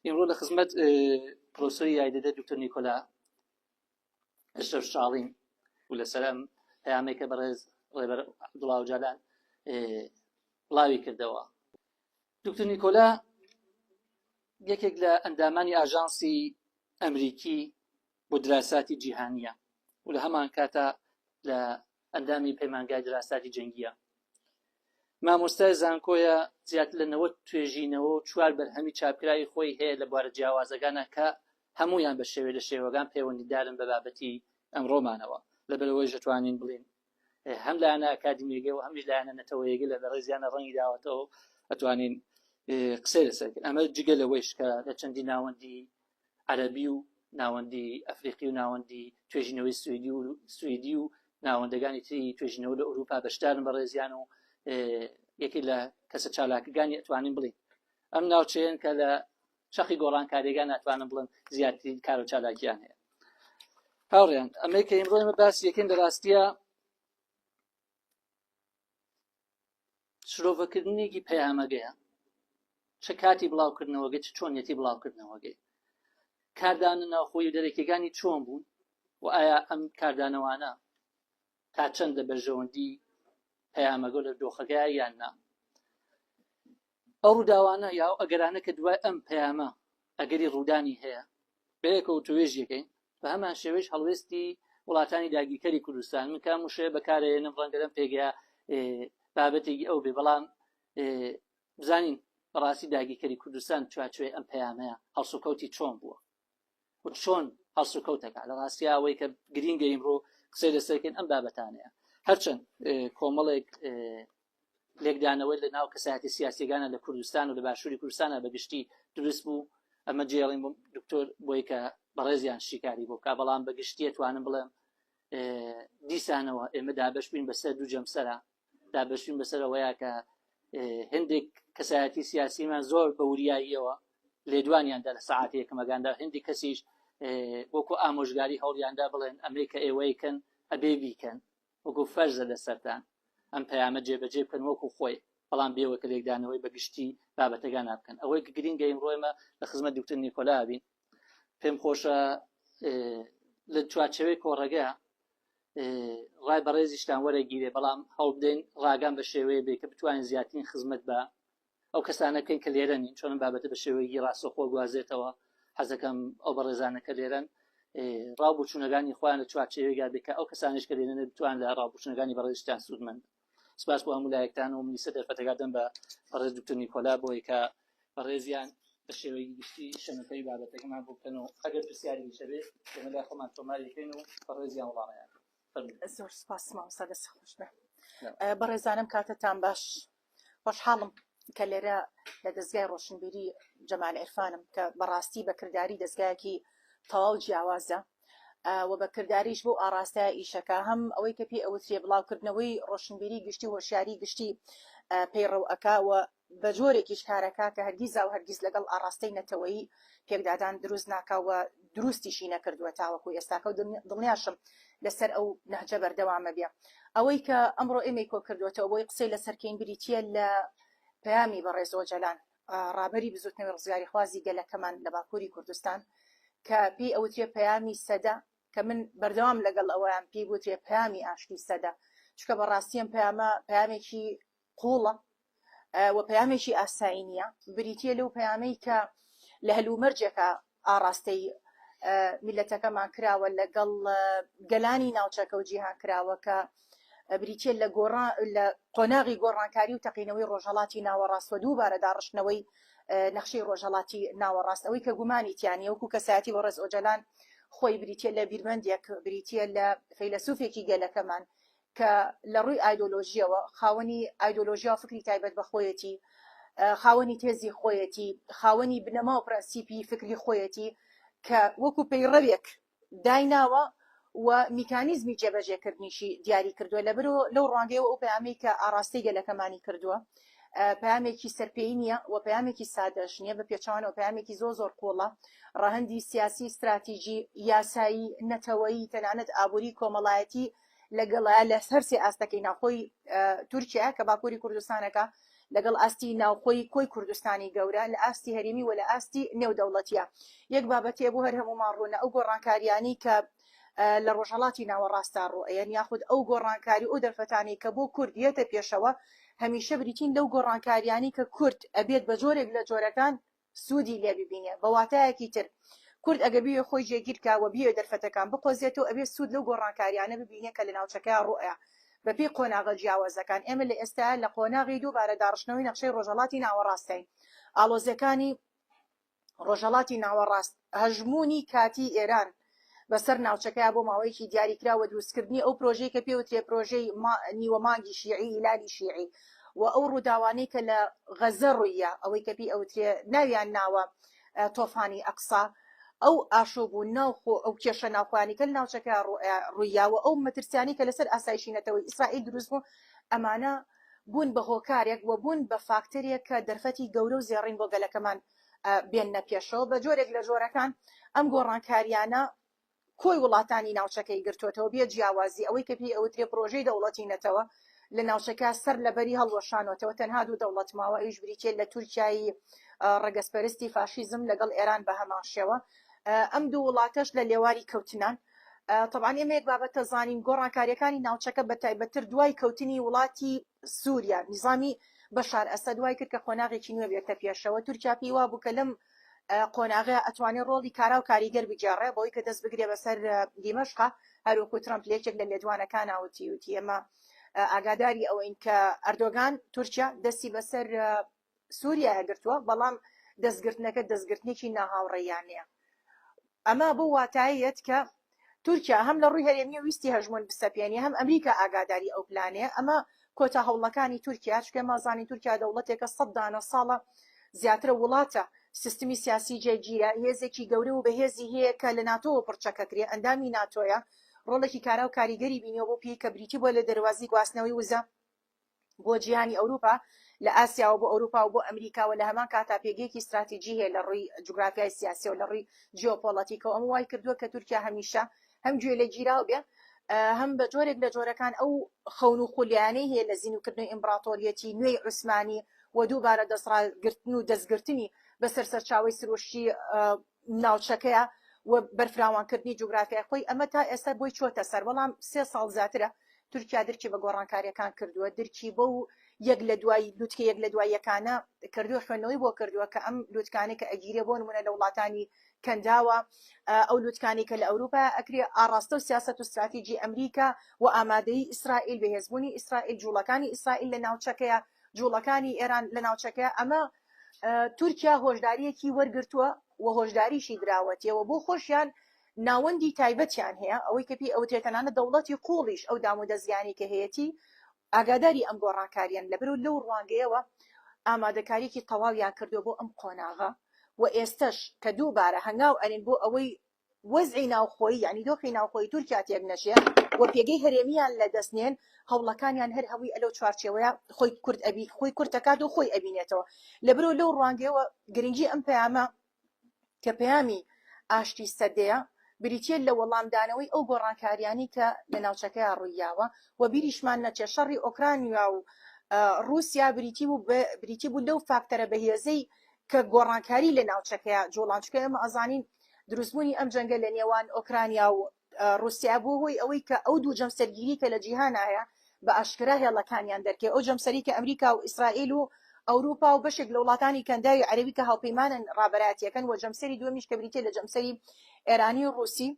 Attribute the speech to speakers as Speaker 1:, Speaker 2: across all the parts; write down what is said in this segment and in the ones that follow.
Speaker 1: ئیمڕۆ لە خزمەت پرۆسۆری یاریدەدەر دکتۆر نیکۆلا ئەشرەف شاڵین و لەسەر ئەم پەیامێک کە بەڕێز ڕێبەر عەبدوڵا ئۆجالان بڵاوی کردەوە. دکتۆر نیکۆلا یەکێک لە ئەندامانی ئاژانسی ئەمریکی بۆ دراساتی جیهانیە و لە هەمان کاتا لە ئەندامی پەیمانگای دراساتی جەنگیە. مامۆستای زانکۆیە زیاتر لە 90 توێژینەوە و چوار بەرهەمی چاپکراوی خۆی هەیە لە بوارە جیاوازەکانە کە هەمویان بە شێوێ لە شێوەکان پەیوەندیدارن بە بابەتی ئەمڕۆمانەوە. لەبەرئەوەیش دەتوانین بڵێین هەم لایەنە ئەکادیمیەکەی و هەمیش لایەنە نەتەوەیەکەی لە بەڕێزیانە ڕەنگی داوەتەوە ئەتوانین قسەی لەسەر بکەین. ئەمە جگە لەوەیش کە لە چەندین ناوەندی عەرەبی و ناوەندی ئەفریقی و ناوەندی توێژینەوەی سوئدی و سوئدی و ناوەندەکانی تری توێژینەوە لە ئەوروپا بەشدارن بەڕێزیان و یەکێک لە کەسە چالاکەکانی ئەتوانین بڵین ئەم ناوچەیەن کە لە چەقی گۆڕانکاریەکان ناتوانم بڵێم زیاترین کار و چالاکیان هەیە. هاوڕێیان ئەمەی کە ئیمڕۆ ئێمە باسی یەکەین لە ڕاستیە شرۆڤەکردنێکی پەیامەگەیە چ کاتی بڵاوکردنەوەگە چ چۆنیەتی بڵاوکردنەوەگەی کاردانە ناوخۆی و دەرەکیەکانی چۆن بوون و ئایا ئەم کاردانەوانە تا چەند لە بەرژەوەندی پەیامەگە لە دۆخەکە یان نا ئەو ڕووداوانە یا ئەو ئەگەرانە کە دوای ئەم پەیامە ئەگەری ڕوودانی هەیە بەیەکەوە وتوێژ یەکەین، بە هەمان شێوەیش هەڵوێستی وڵاتانی داگیرکەری کوردستان، من کە ئەم وشەیە بەکارەیەنم ڕەنگە لەم پێگەیە بابەتێکی ئەو بێ، بەڵام بزانین بەڕاستی داگیرکەری کوردستان چوارچێوەی ئەم پەیامەیە هەڵسوکەوتی چۆن بووە و چۆن هەڵسوکەوت دەکات. لە ڕاستیا ئەوەی کە گرینگە ئیمڕۆ قسەی لەسەر بکەین ئەم بابەتانەیە. هەرچەند کۆمەڵێک لێکدانەوەی لە ناو کەسایەتی سیاسیەکانە لە کوردستان و لە باشووری کوردستانە بە گشتی دروست بوو ئەمە جێڵین بۆ دکتۆر بۆی کە بەڕێزیان شیکاری بۆ بکا بەڵام بە گشتیە توانم بڵێم دیسانەوە ئێمە دابەش بووین بەسەر دوو جەمسەرە دابەشبووین بەسەرەوەیە کە هەندێک کەسایەتی سیاسیمان زۆر بە وریاییەوە لێدوانیاندا لە سەعاتی یەکەمەکاندا هەندێک کەسیش وەکو ئامۆژگاری هەوڵیاندا بڵێن ئەمەی کە ئێوەیکەن ئەبێ بیکەن وەکو فەرزە لەسەرتان ئەم پەیامە جێبەجێ بکەن وەکو خۆی، بەڵام بێوە کە لێکدانەوەی بە گشتی بابەتەکان بکەن. ئەوەی کە گرینگە ئیمڕۆ ئێمە لە خزمەت دکتۆر نیکۆلا بین، پێم خۆشە لە چوارچێوەی کۆڕەگە ڕای بەڕێزیشتان وەرەگیرێ، بەڵام هەوڵ بدەین ڕاگان بە شێوەیە بێ کە بتوانین زیاترین خزمەت بە ئەو کەسانە بکەین کە لێرە نین، چۆن ئەم بابەتە بە شێوەیەکی ڕاستەوخۆ گوازرێتەوە، حەزەکەم ئەو بەڕێزانە کە لێرەن ڕاو بۆچوونەکانی خۆیان لە چوارچێوەیەکا بێت کە ئەو کەسانیش کە لێرەن بتوان لە ڕاو بۆچوونەکانی بەڕێزیشتان سوودمەند بن. سپاس بۆ هەموو لایەکتان و منیسە دەرفەتەکە دەم بە بەڕێز دکتۆر نیکۆلا بۆی کە بەڕێزیان بە شێوەیەکی گشتی شەنەکەی بابەتەکەمان بۆ بکەن و ئەگەر پرسیارێکیش هەبێت ئێمە لای خۆمان تۆماری بکەین و بەڕێزیان وەڵامیان فەرموو.
Speaker 2: زۆر سپاس مامۆستا دەست خۆش بێ. بەڕێزانم کاتتان باش. خۆشحاڵم کە لێرە لە دەزگای ڕۆشنبیری جەمال عیرفانم کە بەڕاستی بە کرداری دەزگایەکی تەواو جیاوازە و بە کرداریش بۆ ئاڕاستەیە ئیشەکە هەم ئەوەی کە پێی ئەوترێ بڵاوکردنەوەی ڕۆشنبیری گشتی و هۆشیاری گشتی پەیڕەو ئەکا و بە جۆرێکیش کارەکا کە هەرگیزا و هەرگیز لەگەڵ ئاڕاستەی نەتەوەیی پێکدادان دروست ناکا و دروستیشی نەکردووە تاوەکو ئێستاکە و دڵنیاشم لەسەر ئەو نەهجە بەردەوامە بێ. ئەوەی کە ئەمڕۆ ئێمەی کۆکردووەتەوە بۆی قسەی لەسەر کەین بریتییە لە پەیامی بەڕێز ئۆجەلان ڕابەری بزوتنەوەی ڕزگاریخوازی گەلەکەمان لە باکووری کوردستان کە پێی ئەوترێ پەیامی سەدە کە من بەردەوام لەگەڵ ئەوەیان پێی بوترێ پەیامی ئاشتی سەدە چونکە بەڕاستی ئەم پەیامە پەیامێکی قووڵە و پەیامێکی ئاسایی نییە، بریتییە لەو پەیامەی کە لە هەلومەرجێکا ئاڕاستەی میللەتەکەمان کراوە لەگەڵ گەلانی ناوچەکە و جیهان کراوە کە بریتییە لە گۆڕان لە قۆناغی گۆڕانکاری و تەقینەوەی ڕۆژهەڵاتی ناوەڕاست و دووبارە داڕشتنەوەی نەخشەی ڕۆژهەڵاتی ناوەڕاست ئەوەی کە گومانی تیا نییە وەکو کەسایەتی بەڕێز ئۆجەلان خۆی بریتییە لە بیرمەندێک بریتییە لە فەیلەسوفێکی گەلەکەمان کە لە ڕووی ئایدۆلۆژییەوە خاوەنی ئایدۆلۆژیا و فکری تایبەت بە خۆیەتی، خاوەنی تێزی خۆیەتی، خاوەنی بنەما و پرەنسیپی فکری خۆیەتی کە وەکو پەیڕەوێک دایناوە و میکانیزمی جێبەجێکردنیشی دیاری کردووە. لەبەرئەوە لەو ڕوانگەیەوە ئەو پەیامەی کە ئاڕاستەی گەلەکەمانی کردووە پەیامێکی سەرپێی نییە و پەیامێکی سادەش نییە، بە پێچەوانەوە پەیامێکی زۆر زۆر قووڵە، ڕەهەندی سیاسی، ستراتیجی، یاسایی، نەتەوەیی، تەنانەت ئابووری، کۆمەڵایەتی لەگەڵە لە هەر سێ ئاستەکەی ناوخۆی تورکیا کە باکووری کوردستانەکە. لەگەڵ ئاستی ناوخۆی کۆی کوردستانی گەورە لە ئاستی هەرێمی و لە ئاستی نێودەوڵەتیە. یەک بابەتێ بۆ هەر هەموومان ڕوونە ئەو گۆڕانکاریانەی کە لە ڕۆژهەڵاتی ناوەڕاستا ڕوئەیەن یاخود ئەو گۆڕانکاری و ئەو دەرفەتانەی کە بۆ کورد یەتە پێشەوە هەمیشە بریتین لەو گۆڕانکاریانەی کە کورد ئەبێت بە جۆرێک لە جۆرەکان سوودی لێ ببینێ. بە واتایەکی تر کورد ئەگەر بیەوێ خۆی جێگیر کا و بیەوێ دەرفەتەکان بقۆزێتەوە ئەبێ سوود لەو گۆڕانکاریانە ببینێ کە لە ناوچەکەیا ڕوئەیا بە پێی قۆناغە جیاوازەکان. ئێمە لە ئێستایا لە قۆناغی دووبارە داڕشتنەوەی نەخشەی ڕۆژهەڵاتی ناوەڕاستاین. ئاڵۆزیەکانی ڕۆژهەڵاتی ناوەڕاست، هەژموونی کاتیی ئێران بەسەر ناوچەکەیا بۆ ماوەیەکی دیاریکراو و دروستکردنی ئەو پرۆژەی کە پێوترێ پرۆژەی نیوە مانگی شیعی، هیلالی شیعی، و ئەو ڕووداوانەی کە لە غەزە ڕووییا، ئەوەی کە پێی ئەوترێ ناویان ناوە تۆفانی ئەقسا، ئەو ئاشوب و ناوخۆ ئەو کێشە ناوخۆیانەی کە لە ناوچەکەیا ڕووییا و ئەو مەترسیانەی کە لەسەر ئاسایشی نەتەوەی ئیسرائیل دروست بوو، ئەمانە بوون بە هۆکارێک و بوون بە فاکتەرێک کە دەرفەتی گەورە و زێڕین بۆ گەلەکەمان بێننە پێشەوە. بە جۆرێک لە جۆرەکان ئەم گۆڕانکارییانە کۆی وڵاتانی ناوچەکەی گرتووەتەوە بێ جیاوازی ئەوەی کە پێی ئەوترێ پرۆژەی دەوڵەتی نەتەوە لە ناوچەکە سەر لەبەری هەڵوەشانەوەتەوە تەنها دوو دەوڵەت ماوە ئەویش بریتیە لە تورکیای ڕەگەزپەرستی فاشیزم لەگەڵ ئێران بە هەمان شێوە ئەم دوو وڵاتەش لە لێواری کەوتنان. تەبعەن ئێمە یەک بابەت دەزانین گۆڕانکاریەکانی ناوچەکە بە تایبەتتر دوای کەوتنی وڵاتی سووریا نیزامی بەشار ئەسەد وای کرد کە قۆناغێکی نوێ بێتە پێشەوە تورکیا پێی وابوو کە لەم قۆناغەیە ئەتوانێت ڕۆڵی کارا و کاریگەر بگێڕێ بەوەی کە دەست بگرێ بەسەر دیمەشقا هەروەکو ترەمپ لە یەکێک لە لێدوانەکانا وتی وتی ئێمە ئاگاداری ئەوەین کە ئەردۆگان تورکیا دەستی بەسەر سووریایە گرتووە بەڵام دەستگرتنەکە دەستگرتنێکی ناهاوڕێیانەیە ئەمە بەو واتایە یەت کە تورکیا هەم لە ڕووی هەرێمییەوە ویستی هەژموون بسەپێنێ، هەم ئەمریکا ئاگاداری ئەو پلانەیە. ئەمە کۆتا هەوڵەکانی تورکیا، چونکە ئێمە ئەزانین تورکیا دەوڵەتێکە سەد دانە ساڵە زیاترە وڵاتە، سیستمی سیاسی جێگیرە، هێزێکی گەورە و بەهێزی هەیە کە لە ناتۆوە پڕچەکەکرێ، ئەندامی ناتۆیە، ڕۆڵێکی کارا و کاریگەری بینیوە بەو پێیەی کە بریتی بووە لە دەروازەی گواستنەوەی وزە. بۆ جیهانی ئەوروپا، لە ئاسیاوە بۆ ئەوروپا و بۆ ئەمریکا و لە هەمان کاتا پێگەیەکی ستراتیجی هەیە لە ڕووی جوگرافیای سیاسیەوە، لە ڕووی جیۆپۆڵەتیکەوە، ئەمە وای کردووە کە تورکیا هەمیشە هەم گوێ لێ گیراو بێ، هەم بە جۆرێک لە جۆرەکان ئەو خەون و خولیایانەی هەیە لە زیندووکردنەوەی ئیمبراتۆریەتی نوێی عوسمانی و دووبارە دەستڕاگرتن و دەستگرتنی بەسەر سەرچاوەی سروشتی ناوچەکەیە و بەرفراوانکردنی جوگرافیای خۆی، ئەمە تا ئێستا بۆی چۆتە سەر، بەڵام سێ ساڵ زیاترە تورکیا درکی بە گۆڕانکارییەکان کردووە، درکی بەو یەک لە دوای لوتکە یەک لە دوای یەکانە کردووە، خوێندنەوەی بۆ کردووە کە ئەم لوتکانەی کە ئەگیرێ بۆ نمونە لە وڵاتانی کەنداوە، ئەو لوتکانەی کە لە ئەوروپا ئەکرێ، ئاڕاستە و سیاسەت و ستراتیجی ئەمریکا و ئامادەیی ئیسرائیل، بەهێزبوونی ئیسرائیل، جوڵەکانی ئیسرائیل لە ناوچەکەیە، جوڵەکانی ئێران لە ناوچەکەیە، ئەمە تورکیا هۆشدارییەکی وەرگرتووە و هۆشداریشی دراوەتێ و بۆ خۆشیان ناوەندی تایبەتیان هەیە، ئەوەی کە پێی ئەوترێ تەنانەت دەوڵەتی قووڵیش ئەو دامودەزگایانەی کە هەیەتی ئاگاداری ئەم گۆڕانکارییەن، لەبەرو لەو ڕوانگەیەوە ئامادەکارییەکی تەواویان کردووە بۆ ئەم قۆناغە و ئێستەش کە دووبارە هەنگاو ئەنێن بۆ ئەوەی وەزعی ناوخۆیی یانی دۆخی ناوخۆیی تورکیا تێک نەچێ و پێگەی هەرێمییان لە دەست نێن، هەوڵەکانیان هەر هەمووی لەو چوارچێوەیە خۆی کورت ئەبی خۆی کورت ئەکات و خۆی ئەبینێتەوە. لەبەرئەوە لەو ڕوانگەیەوە گرنگی ئەم پەیامە کە پەیامی ئاشتی سەدەیە بریتییە لە وەڵامدانەوەی ئەو گۆڕانکارییانەی کە لە ناوچەکەیا ڕوویاوە و بیریشمان نەچێت شەڕی ئۆکرانیا و ڕووسیا بریتی بوو بریتی بوو لەو فاکتەرە بەهێزەی کە گۆڕانکاری لە ناوچەکەیا جوڵان چونکە ئێمە ئەزانین دروستبوونی ئەم جەنگە لە نێوان ئۆکرانیا و ڕووسیا بووە هۆی ئەوەی کە ئەو دوو جەمسەرگیری کە لە جیهانا هەیە بە ئاشکرا هێڵەکانیان دەرکەوێ، ئەو جەمسەری کە ئەمریکا و ئیسرائیل و ئەوروپا و بەشێک لە وڵاتانی کەنداوی عەرەبی کە هاوپەیمانن ڕابەرایەتیەکەن و جەمسەری دووەمیش کە بریتیە لە جەمسەری ئێرانی و ڕووسی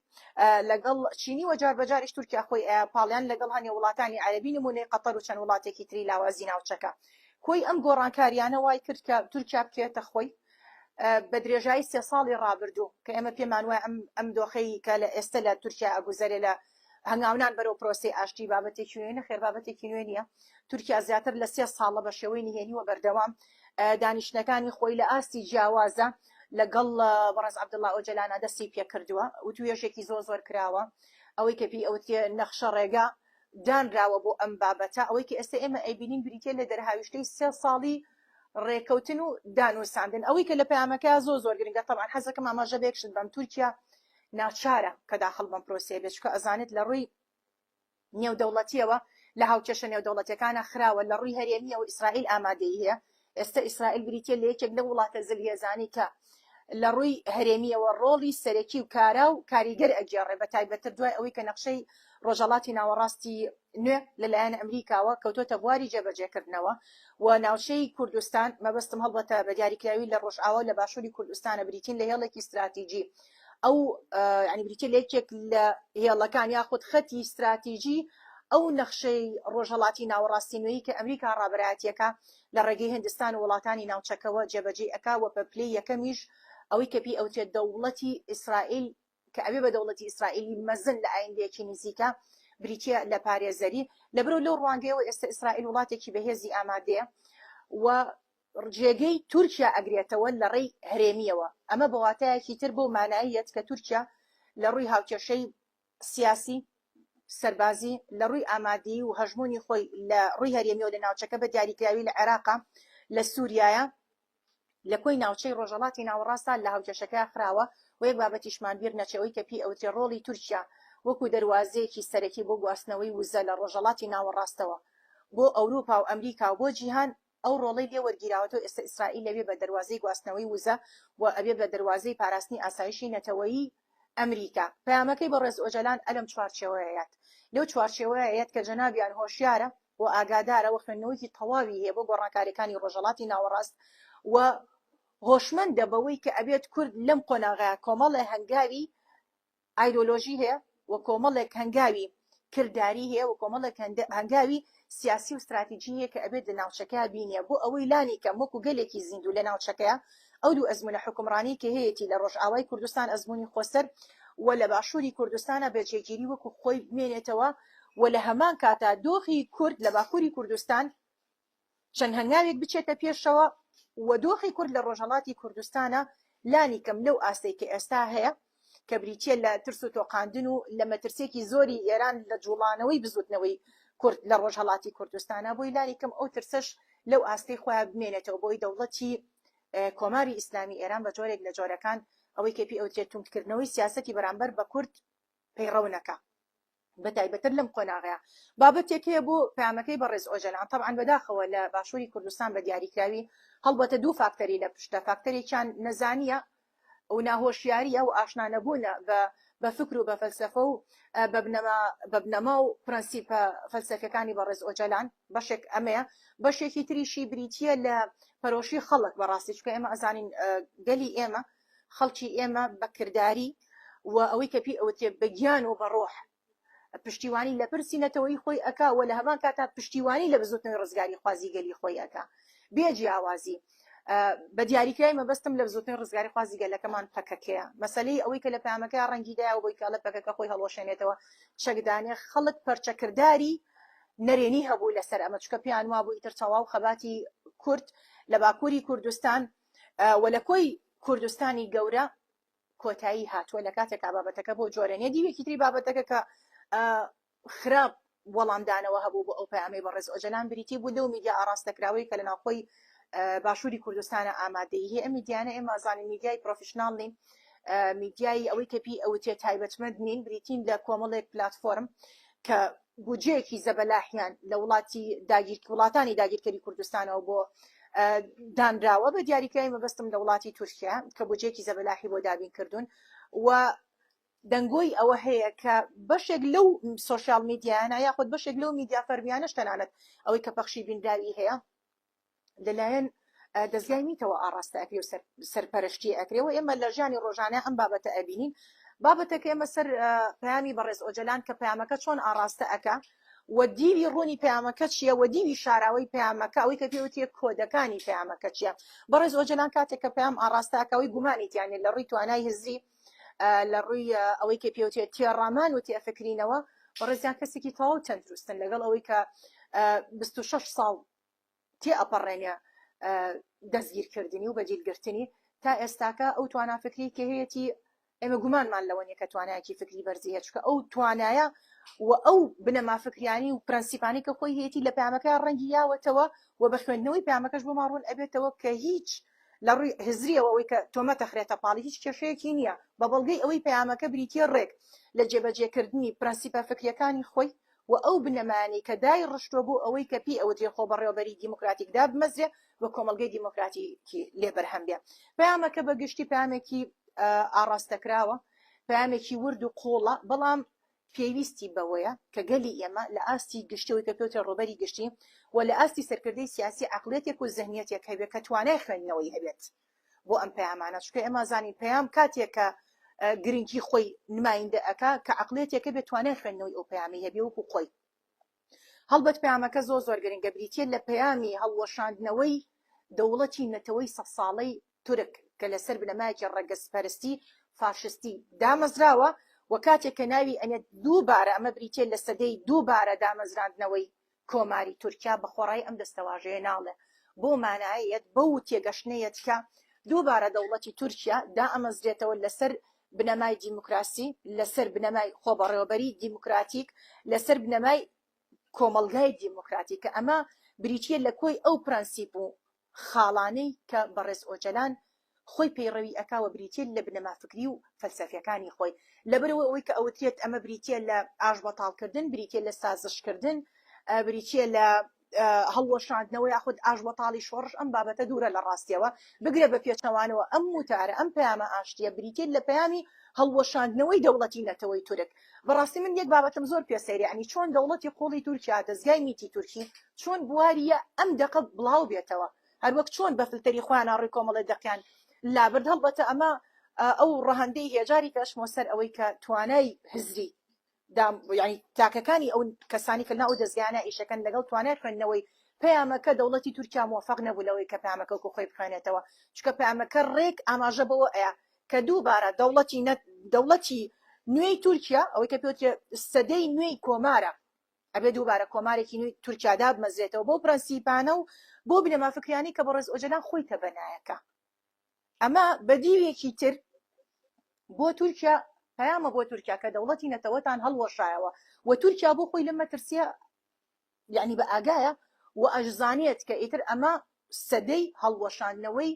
Speaker 2: لەگەڵ چینی و جاربەجاریش تورکیا خۆی پاڵیان لەگەڵ هەنێ وڵاتانی عەرەبی نموونەی قەتەر و چەند وڵاتێکی تری لاوازی ناوچەکە. کۆی ئەم گۆڕانکاریانە وای کرد کە تورکیا بکەوێتە خۆی بە درێژایی سێ ساڵی ڕابردوو کە ئێمە پێمان وایە ئەم ئەم دۆخەی کە لە ئێستە لە تورکیا ئەگوزەرێ لە هەنگاونان بەرەو پرۆسەی ئاشتی بابەتێکی نوێ نەخێر بابەتێکی نوێ نییە تورکیا زیاتر لە سێ ساڵە بە شێوەی نهێنی و بەردەوام دانیشتنەکانی خۆی لە ئاستی جیاوازە لەگەڵ بەڕێز عەبدوڵا ئۆجەلانا دەستی پێکردووە وتوێژێکی زۆر زۆر کراوە ئەوەی کە پێی ئەوترێ نەخشە ڕێگا دانراوە بۆ ئەم بابەتە، ئەوەی کە ئێستا ئێمە ئەیبینین بریتیە لە دەرهاویشتەی سێ ساڵی ڕێکەوتن و دانوساندن. ئەوەی کە لە پەیامەکەیا زۆر زۆر گرنگە، تەبعەن حەزەکەم ئاماژە بە یەک شت بەم، تورکیا ناچارە کە داخڵ بەم پرۆسەیە بێت، چونکە ئەزانێت لە ڕووی نێودەوڵەتیەوە. لە هاوکێشە نێودەوڵەتیەکانا خراوە، لە ڕووی هەرێمییەوە ئیسرائیل ئامادەیی هەیە، ئێستە ئیسرائیل بریتییە لە یەکێک لەو وڵاتە زلهێزانەی کە لە ڕووی هەرێمییەوە ڕۆڵی سەرەکی و کارا و کاریگەر ئەگێڕێ، بە تایبەتتر دوای ئەوەی کە نەخشەی ڕۆژهەڵاتی ناوەڕاستی نوێ لە لایەن ئەمریکاوە کەوتۆتە بواری جێبەجێکردنەوە و ناوچەی کوردستان، مەبەستم هەڵبەتە بە دیاریکراوی لە ڕۆژئاوا و لە باشووری کوردستانە، بریتین لە هێڵێکی ستراتیجی ئەو یانی بریتیە لە یەکێک لە هێڵەکان یاخود خەتی ستراتیجی ئەو نەخشەی ڕۆژهەڵاتی ناوەڕاستی نوێی کە ئەمریکا ڕابەرایەتیەکە لە ڕێگەی هندستان و وڵاتانی ناوچەکەوە جێبەجێی ئەکا و بە پلەی یەکەمیش ئەوەی کە پێی ئەوترێت دەوڵەتی ئیسرائیل کە ئەبێ بە دەوڵەتی ئیسرائیلی مەزن لە ئایندەیەکی نزیکە بریتیە لە پارێزەری لەبەرو لەو ڕوانگەیەوە ئێستا ئیسرائیل وڵاتێکی بەهێزی ئامادەیە و جێگەی تورکیا ئەگرێتەوە لە ڕێی هەرێمییەوە، ئەمە بە واتایەکی تر بەو مانایە یەت کە تورکیا لە ڕووی هاوکێشەی سیاسی، سەربازی، لە ڕووی ئامادەیی و هەژموونی خۆی لە ڕووی هەرێمییەوە لە ناوچەکە بە دیاریکراوی لە عێراقا، لە سوریایە، لە کۆی ناوچەی ڕۆژهەڵاتی ناوەڕاستا لە هاوکێشەکەیا خراوە و یەک بابەتیشمان بیر نەچێ ئەوەی کە پێی ئەوترێ ڕۆڵی تورکیا وەکوو دەروازەیەکی سەرەکی بۆ گواستنەوەی وزە لە ڕۆژهەڵاتی ناوەڕاستەوە بۆ ئەوروپا و ئەمریکا و بۆ جیهان ئەو ڕۆڵەی لێ وەرگیراوەتەوە ئێستا ئیسرائیل ئەبێ بە دەروازەی گواستنەوەی وزە و ئەبێ بە دەروازەی پاراستنی ئاسایشی نەتەوەیی ئەمریکا. پەیامەکەی بەڕێز ئۆجەلان ئەلەم چوارچێوەیە یەت. لەو چوارچێوەیە یەت کە جەنابیان هۆشیارە و ئاگادارە و خوێندنەوەیەکی تەواوی هەیە بۆ گۆڕانکاریەکانی ڕۆژهەڵاتی ناوەڕاست و هۆشمەندە بەوەی کە ئەبێت کورد لەم قۆناغەیا کۆمەڵێ هەنگاوی ئایدۆلۆژی هەیە و کۆمەڵێک هەنگاوی کرداری هەیە و کۆمەڵێک هەنگاوی سیاسی و ستراتیجی هەیە کە ئەبێت لە ناوچەکەیا بینێ بۆ ئەوەی لانی کەم وەکو گەلێکی زیندوو لە ناوچەکەیا ئەو دوو ئەزموونە حوکمڕانی کە هەیەتی لە ڕۆژئاوای کوردستان ئەزموونی خۆسەر و لە باشووری کوردستانا بە جێگیری وەکو خۆی بمێنێتەوە و لە هەمان کاتا دۆخی کورد لە باکووری کوردستان چەند هەنگاوێک بچێتە پێشەوە و دۆخی کورد لە ڕۆژهەڵاتی کوردستانا لانیکەم لەو ئاستەی کە ئێستا هەیە کە بریتییە لە ترس و تۆقاندن و لە مەترسییەکی زۆری ئێران لە جووڵانەوەی بزووتنەوەی کورد لە ڕۆژهەڵاتی کوردستانا بۆی لانیکەم ئەو ترسەش لەو ئاستەی خۆیا بمێنێتەوە بۆی دەوڵەتی کۆماری ئیسلامی ئێران بە جۆرێک لە جۆرەکان ئەوەی کە پێی ئەوترێت توندکردنەوەی سیاسەتی بەرامبەر بە کورد پەیڕەو نەکا. بەتایبەتر لەم قۆناغەیە بابەتێک هەیە بۆ پەیامەکەی بەڕێز ئۆجەلان تەبعەن بەداخەوە لە باشووری کوردستان بە دیاریکراوی هەڵبەتە دوو فاکتەری لە پشتە فاکتەرێکیان نەزانیە و ناهۆشیاریە و ئاشنا نەبوونە بە بە فکر و بە فەلسەفە و بە بنەما بە بنەما و پرەنسیپە فەلسەفیەکانی بەڕێز ئۆجەلان بەشێک ئەمەیە بەشێکی تریشی بریتیە لە پەرۆشی خەڵک بەڕاستی چونکە ئێمە ئەزانین گەلی ئێمە خەڵکی ئێمە بە کرداری و ئەوەی کە پێی ئەوترێ بە گیان و بە ڕۆح پشتیوانی لە پرسی نەتەوەیی خۆی ئەکا و لە هەمان کاتا پشتیوانی لە بزوتنەوەی ڕزگاریخوازی گەلی خۆی ئەکا بێ جیاوازی. بە دیاریکراوی مەبەستم لە بزوتنەوەی ڕزگاریخوازی گەلەکەمان پەکەکەیە. مەسەلەی ئەوەی کە لە پەیامەکەیا ڕەنگی دایەوە بۆی کە ئەڵێ پەکەکە خۆی هەڵوەشێنێتەوە چەکدانێ خەڵک پەرچەکرداری نەرێنی هەبوو لەسەر ئەمە چونکە پێیان وابوو ئیتر تەواو خەباتی کورد لە باکووری کوردستان و لە کۆی کوردستانی گەورە کۆتایی هاتووە لە کاتێکا بابەتەکە بۆ جۆرە نیە دیوێکی تری بابەتەکە کە خراپ وەڵامدانەوە هەبوو بۆ ئەو پەیامەی بەڕێز ئۆجەلان بریتی بوو لەو میدیا ئاڕاستەکراوەی کە لە ناوخۆی باشووری کوردستانە ئامادەیی هەیە ئەم میدیانە ئێمە زانین میدیای پرۆفیشناڵ نین میدیای ئەوەی کە پێی ئەوتێ تایبەتمەند نین بریتین لە کۆمەڵێک پلاتفۆرم کە بودجەیەکی زەبەلاحیان لە وڵاتی داگیر وڵاتانی داگیرکەری کوردستانەوە بۆ دانراوە بە دیاریکراوی مەبەستم لە وڵاتی تورکیا کە بودجەیەکی زەبەلاحی بۆ دابین کردوون و دەنگۆی ئەوە هەیە کە بەشێک لەو سۆشیال میدیایانە یاخود بەشێک لەو میدیا فەرمیانەش تەنانەت ئەوەی کە پەخشی بینراوی هەیە لەلایەن دەزگای میتەوە ئاڕاستە ئەکرێ و سەرپەرشتی ئەکرێ و ئێمە لە ژیانی ڕۆژانە ئەم بابەتە ئەبینین بابەتەکە ئێمە سەر پەیامی بەڕێز ئۆجەلان کە پەیامەکە چۆن ئاڕاستە ئەکا و دیوی ڕوونی پەیامەکە چییە و دیوی شاراوەی پەیامەکە ئەوەی کە پێوتیە کۆدەکانی پەیامەکە چییە بەڕێز ئۆجەلان کاتێک کە پەیام ئاڕاستە ئەکا ئەوەی گومانی تیانێت لە ڕووی توانای هزری لە ڕووی ئەوەی کە پێوتێت تێڕامان و تێفکرینەوە بەڕێزیان کەسێکی تەواو تەندروستن لەگەڵ ئەوەی کە 26 ساڵ تێئەپەڕێنێ دەستگیرکردنی و بەدیلگرتنی تا ئێستاکە ئەو توانا فکری کە هەیەتی ئێمە گومانمان لەوە نیە کە توانایەکی فکری بەرزی هەیە چونکە ئەو توانایە و ئەو بنەما فکریانی و پرەنسیپانی کە خۆی هەیەتی لە پەیامەکە ڕەنگی یاوەتەوە و بە خوێندنەوەی پەیامەکەش بۆمان ڕوون ئەبێتەوە کە هیچ لە ڕووی هزریەوە ئەوەی کە تۆمەتە خرێتە پاڵی هیچ کێشەیەکی نییە بە بەڵگەی ئەوەی پەیامەکە بریتیە ڕێک لە جێبەجێکردنی پرەنسیپە فکریەکانی خۆی. و ئەو بنەمایانەی کە دایڕشتووە بۆ ئەوەی کە پێی ئەوترێ خۆبەڕێوەبەریی دیموکراتیک دابمەزرێ و کۆمەڵگەی دیموکراتیکی لێ بەرهەم بێ. پەیامەکە بە گشتی پەیامێکی ئاڕاستەکراوە، پەیامێکی ورد و قووڵە، بەڵام پێویستی بەوەیە کە گەلی ئێمە لە ئاستی گشتی ئەوەی کە پێوترێ ڕۆبەری گشتی و لە ئاستی سەرکردەی سیاسی عەقڵیەتێک و زهنیەتێک هەبێت کە توانای خوێندنەوەی هەبێت بۆ ئەم پەیامانە، چونکە ئێمە زانین پەیام کاتێک کە گرنگی خۆی نمایندە ئەکا کە عەقڵیەتێک هەبێت توانای خوێندنەوەی ئەو پەیامەی هەبێ وەکو خۆی. هەڵبەت پەیامەکە زۆر زۆر گرنگە، بریتییە لە پەیامی هەڵوەشاندنەوەی دەوڵەتی نەتەوەی سەدساڵەی تورک کە لەسەر بنەمایەکی ڕەگەزپەرستی فاشستی دامەزراوە و کاتێک کە ناوی ئەنێت دووبارە ئەمە بریتییە لە سەدەی دووبارە دامەزراندنەوەی کۆماری تورکیا بە خۆڕایی ئەم دەستەواژەیە ناڵێ بەو مانایە یەت بەو تێگەشتنە یەت کە دووبارە دەوڵەتی تورکیا دائەمەزرێتەوە لەسەر بنەمای دیموکراسی، لەسەر بنەمای خۆبەڕێوەبەری دیموکراتیک، لەسەر بنەمای کۆمەڵگای دیموکراتیک کە ئەمە بریتییە لە کۆی ئەو پرەنسیپ و خاڵانەی کە بەڕێز ئۆجەلان خۆی پەیڕەوی ئەکا و بریتییە لە بنەما فکری و فەلسەفیەکانی خۆی. لەبەرئەوە ئەوەی کە ئەوترێت ئەمە بریتییە لە ئاشبەتاڵکردن، بریتییە لە سازشکردن، بریتییە لە هەڵوەشاندنەوە یاخود ئاشبەتاڵی شۆڕش، ئەم بابەتە دوورە لە ڕاستیەوە، بگرە بە پێچەوانەوە ئەم وتارە، ئەم پەیامە ئاشتیە بریتیە لە پەیامی هەڵوەشاندنەوەی دەوڵەتی نەتەوەی تورک. بەڕاستی من یەک بابەتم زۆر پێ سەیرە، یانی چۆن دەوڵەتی قوڵی تورکیا، دەزگای میتی تورکی چۆن بواریە ئەم دەقە بڵاو بێتەوە، هەروەک چۆن بە فلتەری خۆیان ڕووی کۆمەڵێ دەقیان لابرد، هەڵبەتە ئەمە ئەو ڕەهەندەی هەیە، جارێک ئەچمەوە سەر ئەوەی کە توانای هزری دام یانی تاکەکانی ئەو کەسانی کە لەناو ئەو دەزگایانە ئیشەکەن لەگەڵ توانای خوێندنەوەی پەیامەکە دەوڵەتی تورکیا مۆفەق نەبوو لەوەی کە پەیامەکە وەکو خۆی بخوێنێتەوە چونکە پەیامەکە ڕێک ئاماژە بەوە ئەیا کە دووبارە دەوڵەتی نە دەوڵەتی نوێی تورکیا ئەوەی کە پێوترێ سەدەی نوێی کۆمارە ئەبێ دووبارە کۆمارێکی نوێی تورکیا دابمەزرێتەوە بەو پرەنسیپانە و بۆ بنەما فکریانەی کە بەڕێز ئۆجەلان خۆی تەبەنایەکە ئەمە بە دیوێکی تر بۆ تورکیا پەیامە بۆ تورکیا کە دەوڵەتی نەتەوەتان هەڵوەشایەوە و تورکیا بۆ خۆی لەم مەترسیە یعنی بە ئاگایە و ئەشزانێت کە ئیتر ئەمە سەدەی هەڵوەشاندنەوەی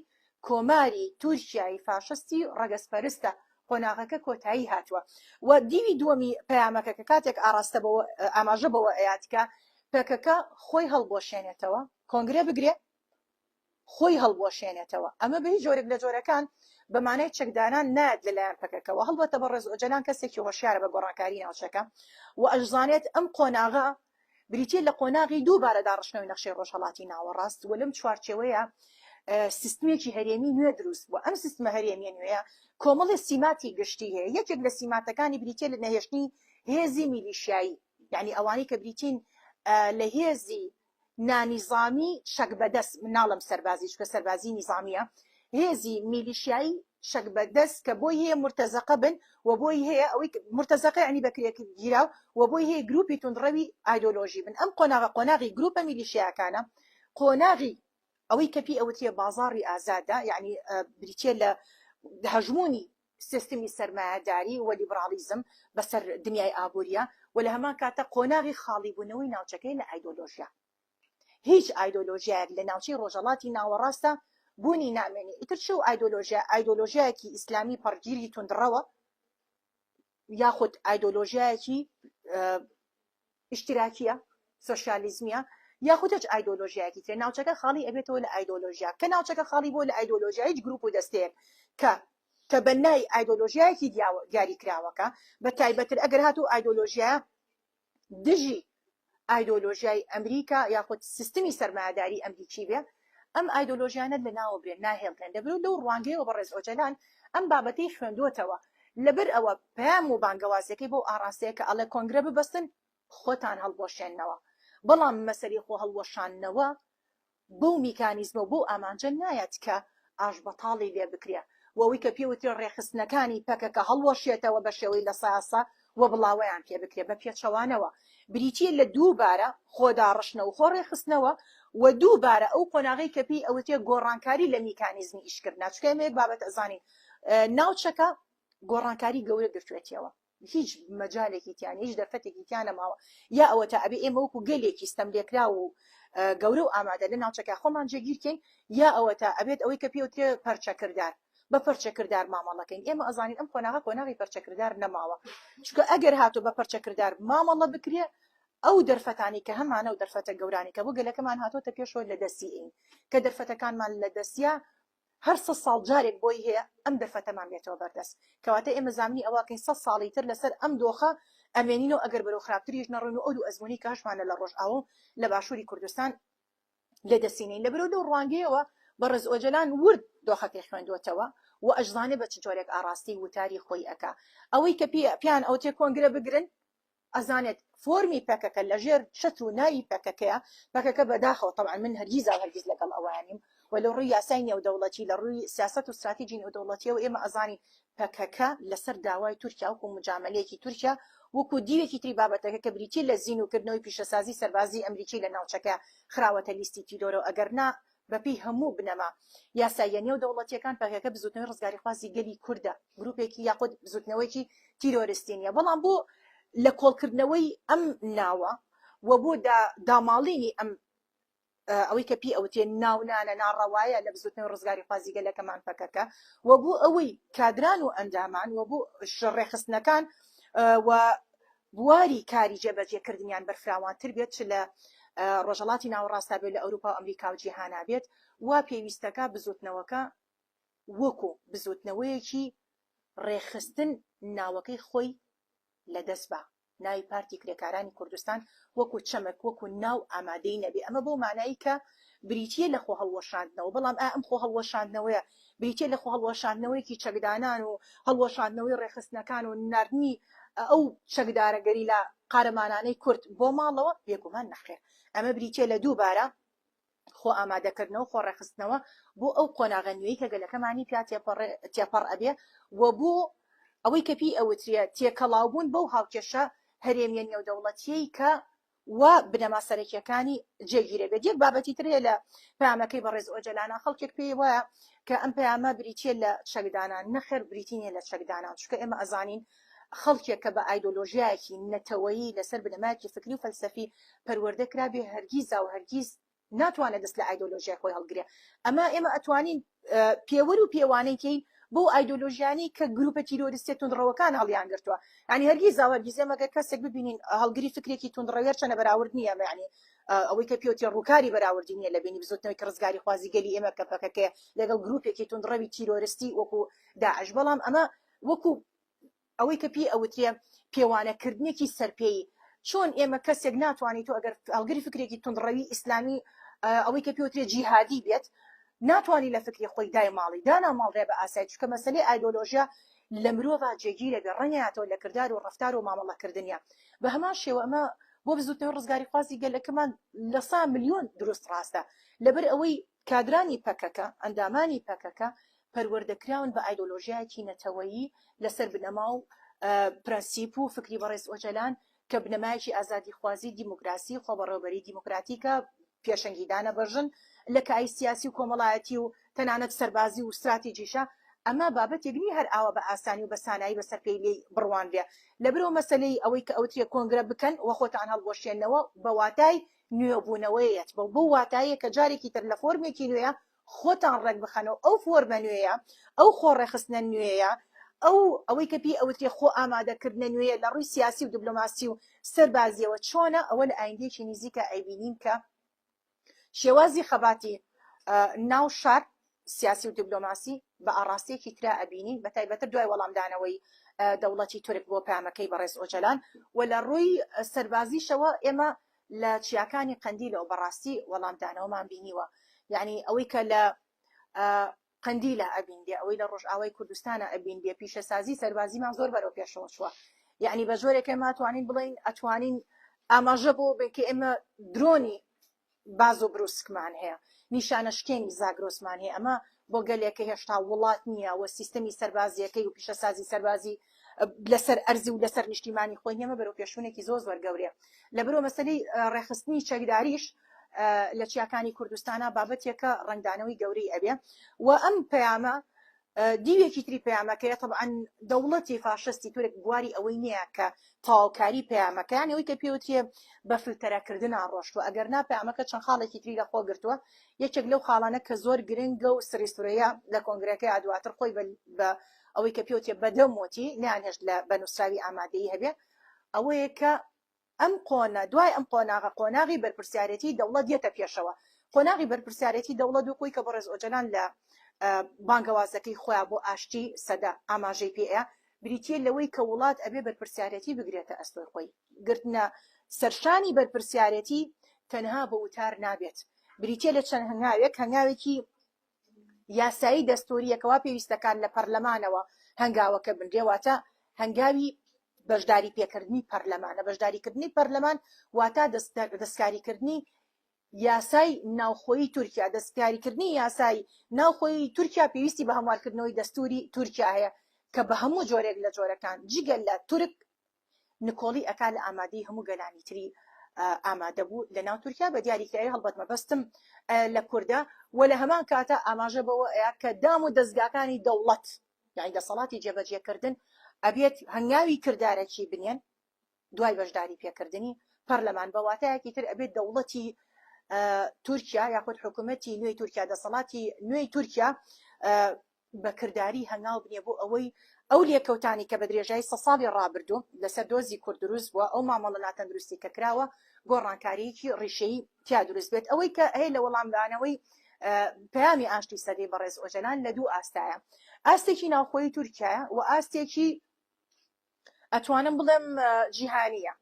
Speaker 2: کۆماری تورکیای فاشستی ڕەگەزپەرستە قۆناغەکە کۆتایی هاتووە و دیوی دووەمی پەیامەکە کە کاتێک ئاراستە بەوە ئاماژە بەوە ئەیات کە پەکەکە خۆی هەڵبوەشێنێتەوە کۆنگرە بگرێ خۆی هەڵبوەشێنێتەوە. ئەمە بە هیچ جۆرێک لە جۆرەکان بە مانای چەکدانان نایەت لە لایەن پەکەکەوە. هەڵبەتە بەڕێز ئۆجەلان کەسێکی هۆشیارە بە گۆڕانکاری ناوچەکە و ئەشزانێت ئەم قۆناغە بریتیە لە قۆناغی دووبارە داڕشتنەوەی نەخشەی ڕۆژهەڵاتی ناوەڕاست و لەم چوارچێوەیە سیستمێکی هەرێمی نوێ دروست بووە. ئەم سیستمە هەرێمیە نوێیە کۆمەڵێ سیماتی گشتی هەیە. یەکێک لە سیماتەکانی بریتیە لە نەهێشتنی هێزی میلیشیایی، یانی ئەوانەی کە بریتین لە هێزی نانیزامی چەک بەدەست، من ناڵێم سەربازی چونکە سەربازی نیزامیە، هێزی میلیشیایی چەک بەدەست کە بۆی هەیە مورتەزەقە بن و بۆی هەیە ئەوەی مورتەزەقە یانی بەکرێگیراو و بۆی هەیە گروپی توندڕەوی ئایدۆلۆژی بن. ئەم قۆناغە قۆناغی گروپە میلیشیاکانە، قۆناغی ئەوەی کە پێی ئەوترێ بازاڕی ئازادە، یانی بریتیە لە هەژموونی سیستمی سەرمایەداری و لیبراڵیزم بەسەر دنیای ئابووریە و لە هەمان کاتە قۆناغی خاڵیبوونەوەی ناوچەکەی لە ئایدۆلۆژیا. هیچ ئایدۆلۆژیایەک لە ناوچەی ڕۆژهەڵاتی ناوەڕاستە بوونی نامێنێ. ئیتر چ ئەو ئایدۆلۆژیا ئایدۆلۆژیایەکی ئیسلامی پەڕگیری توندڕەوە یاخود ئایدۆلۆژیایەکی ئیشتراکیە، سۆشیالیزمیە، یاخود هیچ ئایدۆلۆژیایەکی ترە، ناوچەکە خاڵی ئەبێتەوە لە ئایدۆلۆژیا، کە ناوچەکە خاڵی بووە لە ئایدۆلۆژیا هیچ گروپ و دەستەیەک کە تەبەنای ئایدۆلۆژیایەکی دیاری کراوەکە، بە تایبەتر ئەگەر هاتوو ئایدۆلۆژیایە دژی ئایدۆلۆژیای ئەمریکا یاخود سیستمی سەرمایەداری ئەمریکی بێ، ئەم ئایدۆلۆژیانە لەناوبرێن، ناهێڵرێن. لەبەرئەوە لەو ڕوانگەیەوە بەڕێز ئۆجەلان ئەم بابەتەی خوێندووەتەوە. لەبەر ئەوە پەیام و بانگەوازیەکەی بەو ئاڕاستەیە کە ئەڵێ کۆنگرە ببەستن خۆتان هەڵبوەشێننەوە. بەڵام مەسەلەی خۆ هەڵوەشاندنەوە بەو میکانیزمە و بەو ئامانجە نایەت کە ئاشبەتاڵی لێ بکرێ و ئەوەی کە پێ وترێ ڕێکخستنەکانی پەکەکە هەڵوەشێتەوە بە شێوەی لەساسە و بڵاوەیان پێ بکرێ، بە پێچەوانەوە بریتییە لە دووبارە خۆداڕشتنەوە و خۆڕێکخستنەوە و دووبارە ئەو قۆناغەی کە پێی ئەوترێ گۆڕانکاری لە میکانیزمی ئیشکردنا، چونکە ئێمە یەک بابەت ئەزانین ناوچەکە گۆڕانکاری گەورە گرتوێتیەوە. هیچ مەجالێکی تیا نیە، هیچ دەرفەتێکی تیا نەماوە، یا ئەوەتا ئەبێ ئێمە وەکو گەلێکی ستەملێکراو و گەورە و ئامادە لە ناوچەکە خۆمان جێگیر کەین، یا ئەوەتا ئەبێت ئەوەی کە پێوترێ پەرچەکردار، بە پەرچەکردار مامەڵە کەین. ئێمە ئەزانین ئەم قۆناغە قۆناغی پەرچەکردار نەماوە، چونکە ئەگەر هاتوو بە پەرچەکردار مامەڵە بکرێ. ئەو دەرفەتانەی کە هەمانە و دەرفەتە گەورانەی کە بۆ گەلەکەمان هاتۆتە پێشەوە لە دەستی ئەین کە دەرفەتەکانمان لە دەستیا هەر سە ساڵ جارێک بۆی هەیە ئەم دەرفەتەمان بێتەوە بەردەست کەواتە ئێمە زامنی ئەوەکەین سە ساڵی تر لەسەر ئەم دۆخە ئەمێنینەوە ئەگەر بەرەو خراپتریش نەڕۆین و ئەو دوو ئەزموونەی کە هەشمانە لە ڕۆژئاوا و لە باشووری کوردستان لە دەستی نەین لەبەرئەوە لەو ڕوانگەیەوە بەڕێز ئۆجەلان ورد دۆخەکەی خوێندووەتەوە و ئەشزانێ بە چ جۆرێک ئاڕاستەی وتاری خۆی ئەکا ئەوەی کە پێیان ئەوتێ کۆنگرە بگرن ئەزانێت فۆرمی پەکەکە لەژێر چەتر و ناوی پەکەکەیە، پەکەکە بەداخەوە تەبعەن من هەرگیزا و هەرگیز لەگەڵ ئەوەیا نیم و لە ڕووی یاسای نێودەوڵەتی لە ڕووی سیاسەت و ستراتیجی نێودەوڵەتیەوە ئێمە ئەزانین پەکەکە لەسەر داوای تورکیا وەکو مجامەلەیەکی تورکیا وەکو دیوێکی تری بابەتەکە کە بریتیە لە زینووکردنەوەی پیشەسازی سەربازی ئەمریکی لە ناوچەکە خراوەتە لیستی تیرۆرەوە ئەگەرنا بەپێی هەموو بنەما یاساییە نێودەوڵەتییەکان پەکەکە بزووتنەوەی ڕزگاریخوازی گەلی کوردە، گرووپێکی یاخود بزووتنەوەیەکی تیرۆرستی نییە، بەڵام بۆ لە کۆڵکردنەوەی ئەم ناوە و بۆ داماڵینی ئەم ئەوەی کە پێی ئەوتێ ناونانە ناڕەوایە لە بزووتنەوەی ڕزگاریخوازی گەلەکەمان پەکەکە و بۆ ئەوەی کادران و ئەندامان و بۆ ڕێکخستنەکان و بواری کاری جێبەجێکردنیان بەرفراوانتر بێت چ لە ڕۆژهەڵاتی ناوەڕاستا بێت لە ئەوروپا و ئەمریکا و جیهانا بێت وا پێویستەکە بزوتنەوەکە وەکو بزوتنەوەیەکی ڕێکخستن ناوەکەی خۆی لەدەست با ناوی پارتی کرێکارانی کوردستان وەکو چەمک وەکو ناو ئامادەی نەبێ ئەمە بەو مانایی کە بریتییە لە خۆهەڵوەشاندنەوە، بەڵام ئایا ئەم خۆهەڵوەشاندنەوەیە بریتییە لە خۆهەڵوەشاندنەوەیەکی چەکدانان و هەڵوەشاندنەوەی ڕێکخستنەکان و ناردنی ئەو چەکدارە گەریلا قارەمانانەی کورد بۆ ماڵەوە؟ بێگومان نەخێر. ئەمە بریتییە لە دووبارە خۆ ئامادەکردنەوە، خۆ ڕێکخستنەوە بۆ ئەو قۆناغە نوێی کە گەلەکەمانی پیا تێپەڕ ئەبێ و بۆ ئەوەی کە پێی ئەوترێ تێکەڵاوبوون بەو هاوکێشە هەرێمییە نێودەوڵەتییەی کە و بنەما سەرەکییەکانی جێگیرە بێت. یەک بابەتی تر هەیە لە پەیامەکەی بەڕێز ئۆجەلانا، خەڵکێک پێی وایە کە ئەم پەیامە بریتییە لە چەکدانان، نەخێر بریتی نییە لە چەکدانان، چونکە ئێمە ئەزانین خەڵکێک کە بە ئایدۆلۆژیایەکی نەتەوەیی لەسەر بنەمایەکی فکری و فەلسەفی پەروەردە کرابێ هەرگیزا و هەرگیز ناتوانێت دەست لە ئایدۆلۆژیای خۆی هەڵگرێ. ئەمە ئێمە ئەتوانین پێوەر و پێوانەی کەین بەو ئایدۆلۆژیانەی کە گروپە تیرۆریستیە توندڕەوەکان هەڵیان گرتووە. یعنی هەرگیز و هەرگیز ئێمە گەر کەسێک ببینین هەڵگری فکرێکی توندڕەوی هەرچەنە بەراورد نییە ئەمە یعنی ئەوەی کە پێوتێ ڕووکاری بەراوردی نییە لە بینی بزوتنەوەی کە ڕزگاریخوازی گەلی ئێمە کە پەکەکەیە لەگەڵ گروپێکی توندڕەوی تیرۆریستی وەکو داعش بەڵام ئەمە وەکو ئەوەی کە پێی ئەوترێ پێوانەکردنێکی سەرپێیی چۆن ئێمە کەسێک ناتوانێت تۆ ئەگەر هەڵگری فکرێکی توندڕەوی ئیسلامی ئەوەی کە پێوترێ جیهادی بێت ناتوانانی لە فکری خۆی دایماڵی داناماڵرێ بە ئاسایی چونکە مەسەلەی ئایدۆلۆژیا لە مرۆڤا جێگیرە بێ ڕەنگیاتەوە لە کردار و ڕەفتار و مامەڵەکردنیان بە هەمان شێوە ئەمە بۆ بزوتنەوەی ڕزگاریخوازی گەلەکەمان لە سا ملیۆن دروست ڕاستە لەبەر ئەوەی کادرانی پەکەکە، ئەندامانی پەکەکە پەروەردەکراون بە ئایدۆلۆژیایەکی نەتەوەیی لەسەر بنەما و پرەنسیپ و فکری بەڕێز ئۆجەلان کە بنەمایەکی ئازادیخوازی، دیموکراسی، خۆبەڕێوەبەریی دیموکراتیکە، پێشەنگیدانە بە ژن لە کایەی سیاسی و کۆمەڵایەتی و تەنانەت سەربازی و ستراتیجیشە. ئەمە بابەتێک نییە هەر ئاوا بە ئاسانی و بە سانایی بەسەر پێی لێی بڕوانرێ. لەبرەوە مەسەلەی ئەوەی کە ئەوترێ کۆنگرە بکەن و خۆتان هەڵبوەشێننەوە بە واتای نوێبوونەوەیەت بەو بەو واتایە کە جارێکی تر لە فۆرمێکی نوێیە خۆتان ڕێک بخەنەوە ئەو فۆرمە نوێیە ئەو خۆ ڕێکخستنە نوێیە ئەو ئەوەی کە پێی ئەوترێ خۆ ئامادەکردنە نوێیە لە ڕووی سیاسی و دیبلۆماسی و سەربازیەوە چۆنە ئەوە لە ئایندەیەکی نزیکە ئەیبینین کە شێوازی خەباتی ناو شار سیاسی و دیبلۆماسی بە ئاڕاستەیەکی ترا ئەبینین بە تایبەتر دوای وەڵامدانەوەی دەوڵەتی تورک بۆ پەیامەکەی بەڕێز ئۆجەلان و لە ڕووی سەربازیشەوە ئێمە لە چیاکانی قەندیلەوە بەڕاستی وەڵامدانەوەمان بینیوە یعنی ئەوەی کە لە قەندیلە ئەبینرێ ئەوەی لە ڕۆژئاوای کوردستانە ئەبینرێ پیشەسازی سەربازیمان زۆر بەرەو پێشەوە چووە یعنی بە جۆرێک ئێمە توانین بڵین ئەتوانین ئاماژە بۆ بێ کە ئێمە درۆنی باز و بروسکمان هەیە، نیشانەشکێنی زاگرۆسمان هەیە، ئەمە بۆ گەلێک کە هێشتا وڵات نییە و سیستەمی سەربازییەکەی و پیشەسازی سەربازی لەسەر ئەرزی و لەسەر نیشتیمانی خۆی نییە، ئەمە بەرەوپێشچوونێکی زۆر زۆر گەورەیە. لەبەرئەوە مەسەلەی ڕێکخستنی چەکداریش لە چیاکانی کوردستانا بابەتێکە ڕەنگدانەوەی گەورەی ئەبێ و ئەم پەیامە دیوێکی تری پەیامەکەیە، تەبعەن دەوڵەتی فاشستی تورک بواری ئەوەی نییە کە تەواوکاری پەیامەکە یان ئەوەی کە پێوترێ بە فلتەرەکردنا ڕۆشتووە، ئەگەر نا پەیامەکە چەند خاڵێکی تری لەخۆ گرتووە، یەکێک لەو خاڵانە کە زۆر گرنگە و سری سورەیا لە کۆنگرەکەیا دواتر خۆی بە ئەوەی کە پێوترێ بەدەم وتی نەیانهێشت لە بە نووسراوی ئامادەیی هەبێ ئەوەیە کە. ئەم قۆنە دوای ئەم قۆناغە قۆناغی بەرپرسیارێتی دەوڵەت یەتە پێشەوە. قۆناغی بەرپرسیارێتی دەوڵەت وەک ئەوەی کە بەڕێز ئۆجەلان لە بانگەوازەکەی خۆیا بۆ ئاشتی سەدە ئاماژەی پێ ئەیا بریتییە لەوەی کە وڵات ئەبێ بەرپرسیارێتی بگرێتە ئەستۆی خۆی. گرتنە سەرشانی بەرپرسیارێتی تەنها بە وتار نابێت. بریتییە لە چەند هەنگاوێک، هەنگاوێکی یاسایی دەستوریە کەوا پێویستەکان لە پەرلەمانەوە هەنگاوەکە بنرێ واتە هەنگاوی بەشداری پێکردنی پەرلەمانە بەشداریکردنی پەرلەمان واتا دەستکاریکردنی یاسای ناوخۆیی تورکیا دەستکاریکردنی یاسای ناوخۆیی تورکیا پێویستی بە هەموارکردنەوەی دەستوری تورکیا هەیە کە بە هەموو جۆرێک لە جۆرەکان جگە لە تورک نکۆڵی ئەکا لە ئامادەی هەموو گەلانی تری ئامادەبوو لە ناو تورکیا بە دیاریکراوی هەڵبەت مەبەستم لە کوردە و لە هەمان کاتە ئاماژە بەوە ئەیا کە دام و دەزگاکانی دەوڵەت یعنی دەسەڵاتی جێبەجێکردن ئەبێت هەنگاوی کردارەکی بنێن دوای بەشداری پێکردنی پەرلەمان بە واتایەکی تر ئەبێت دەوڵەتی تورکیا یاخود حکوومەتی نوێی تورکیا دەسەڵاتی نوێی تورکیا بە کرداری هەنگاو بنێ بۆ ئەوەی ئەو لێکەوتانی کە بە درێژایی سە ساڵی ڕابردوو لەسەر دۆزی کورد دروست بووە ئەو مامەڵە ناتەندروستی کە کراوە گۆڕانکارییەکی ڕیشەیی تیا دروست بێت ئەوەی کە هەیە لە وەڵامدانەوەی پەیامی ئاشتی سەدەی بەڕێز ئۆجەلان لە دوو ئاستایە ئاستێکی ناوخۆیی تورکیایە و ئاستێکی ئەتوانم بڵێم جیهانیە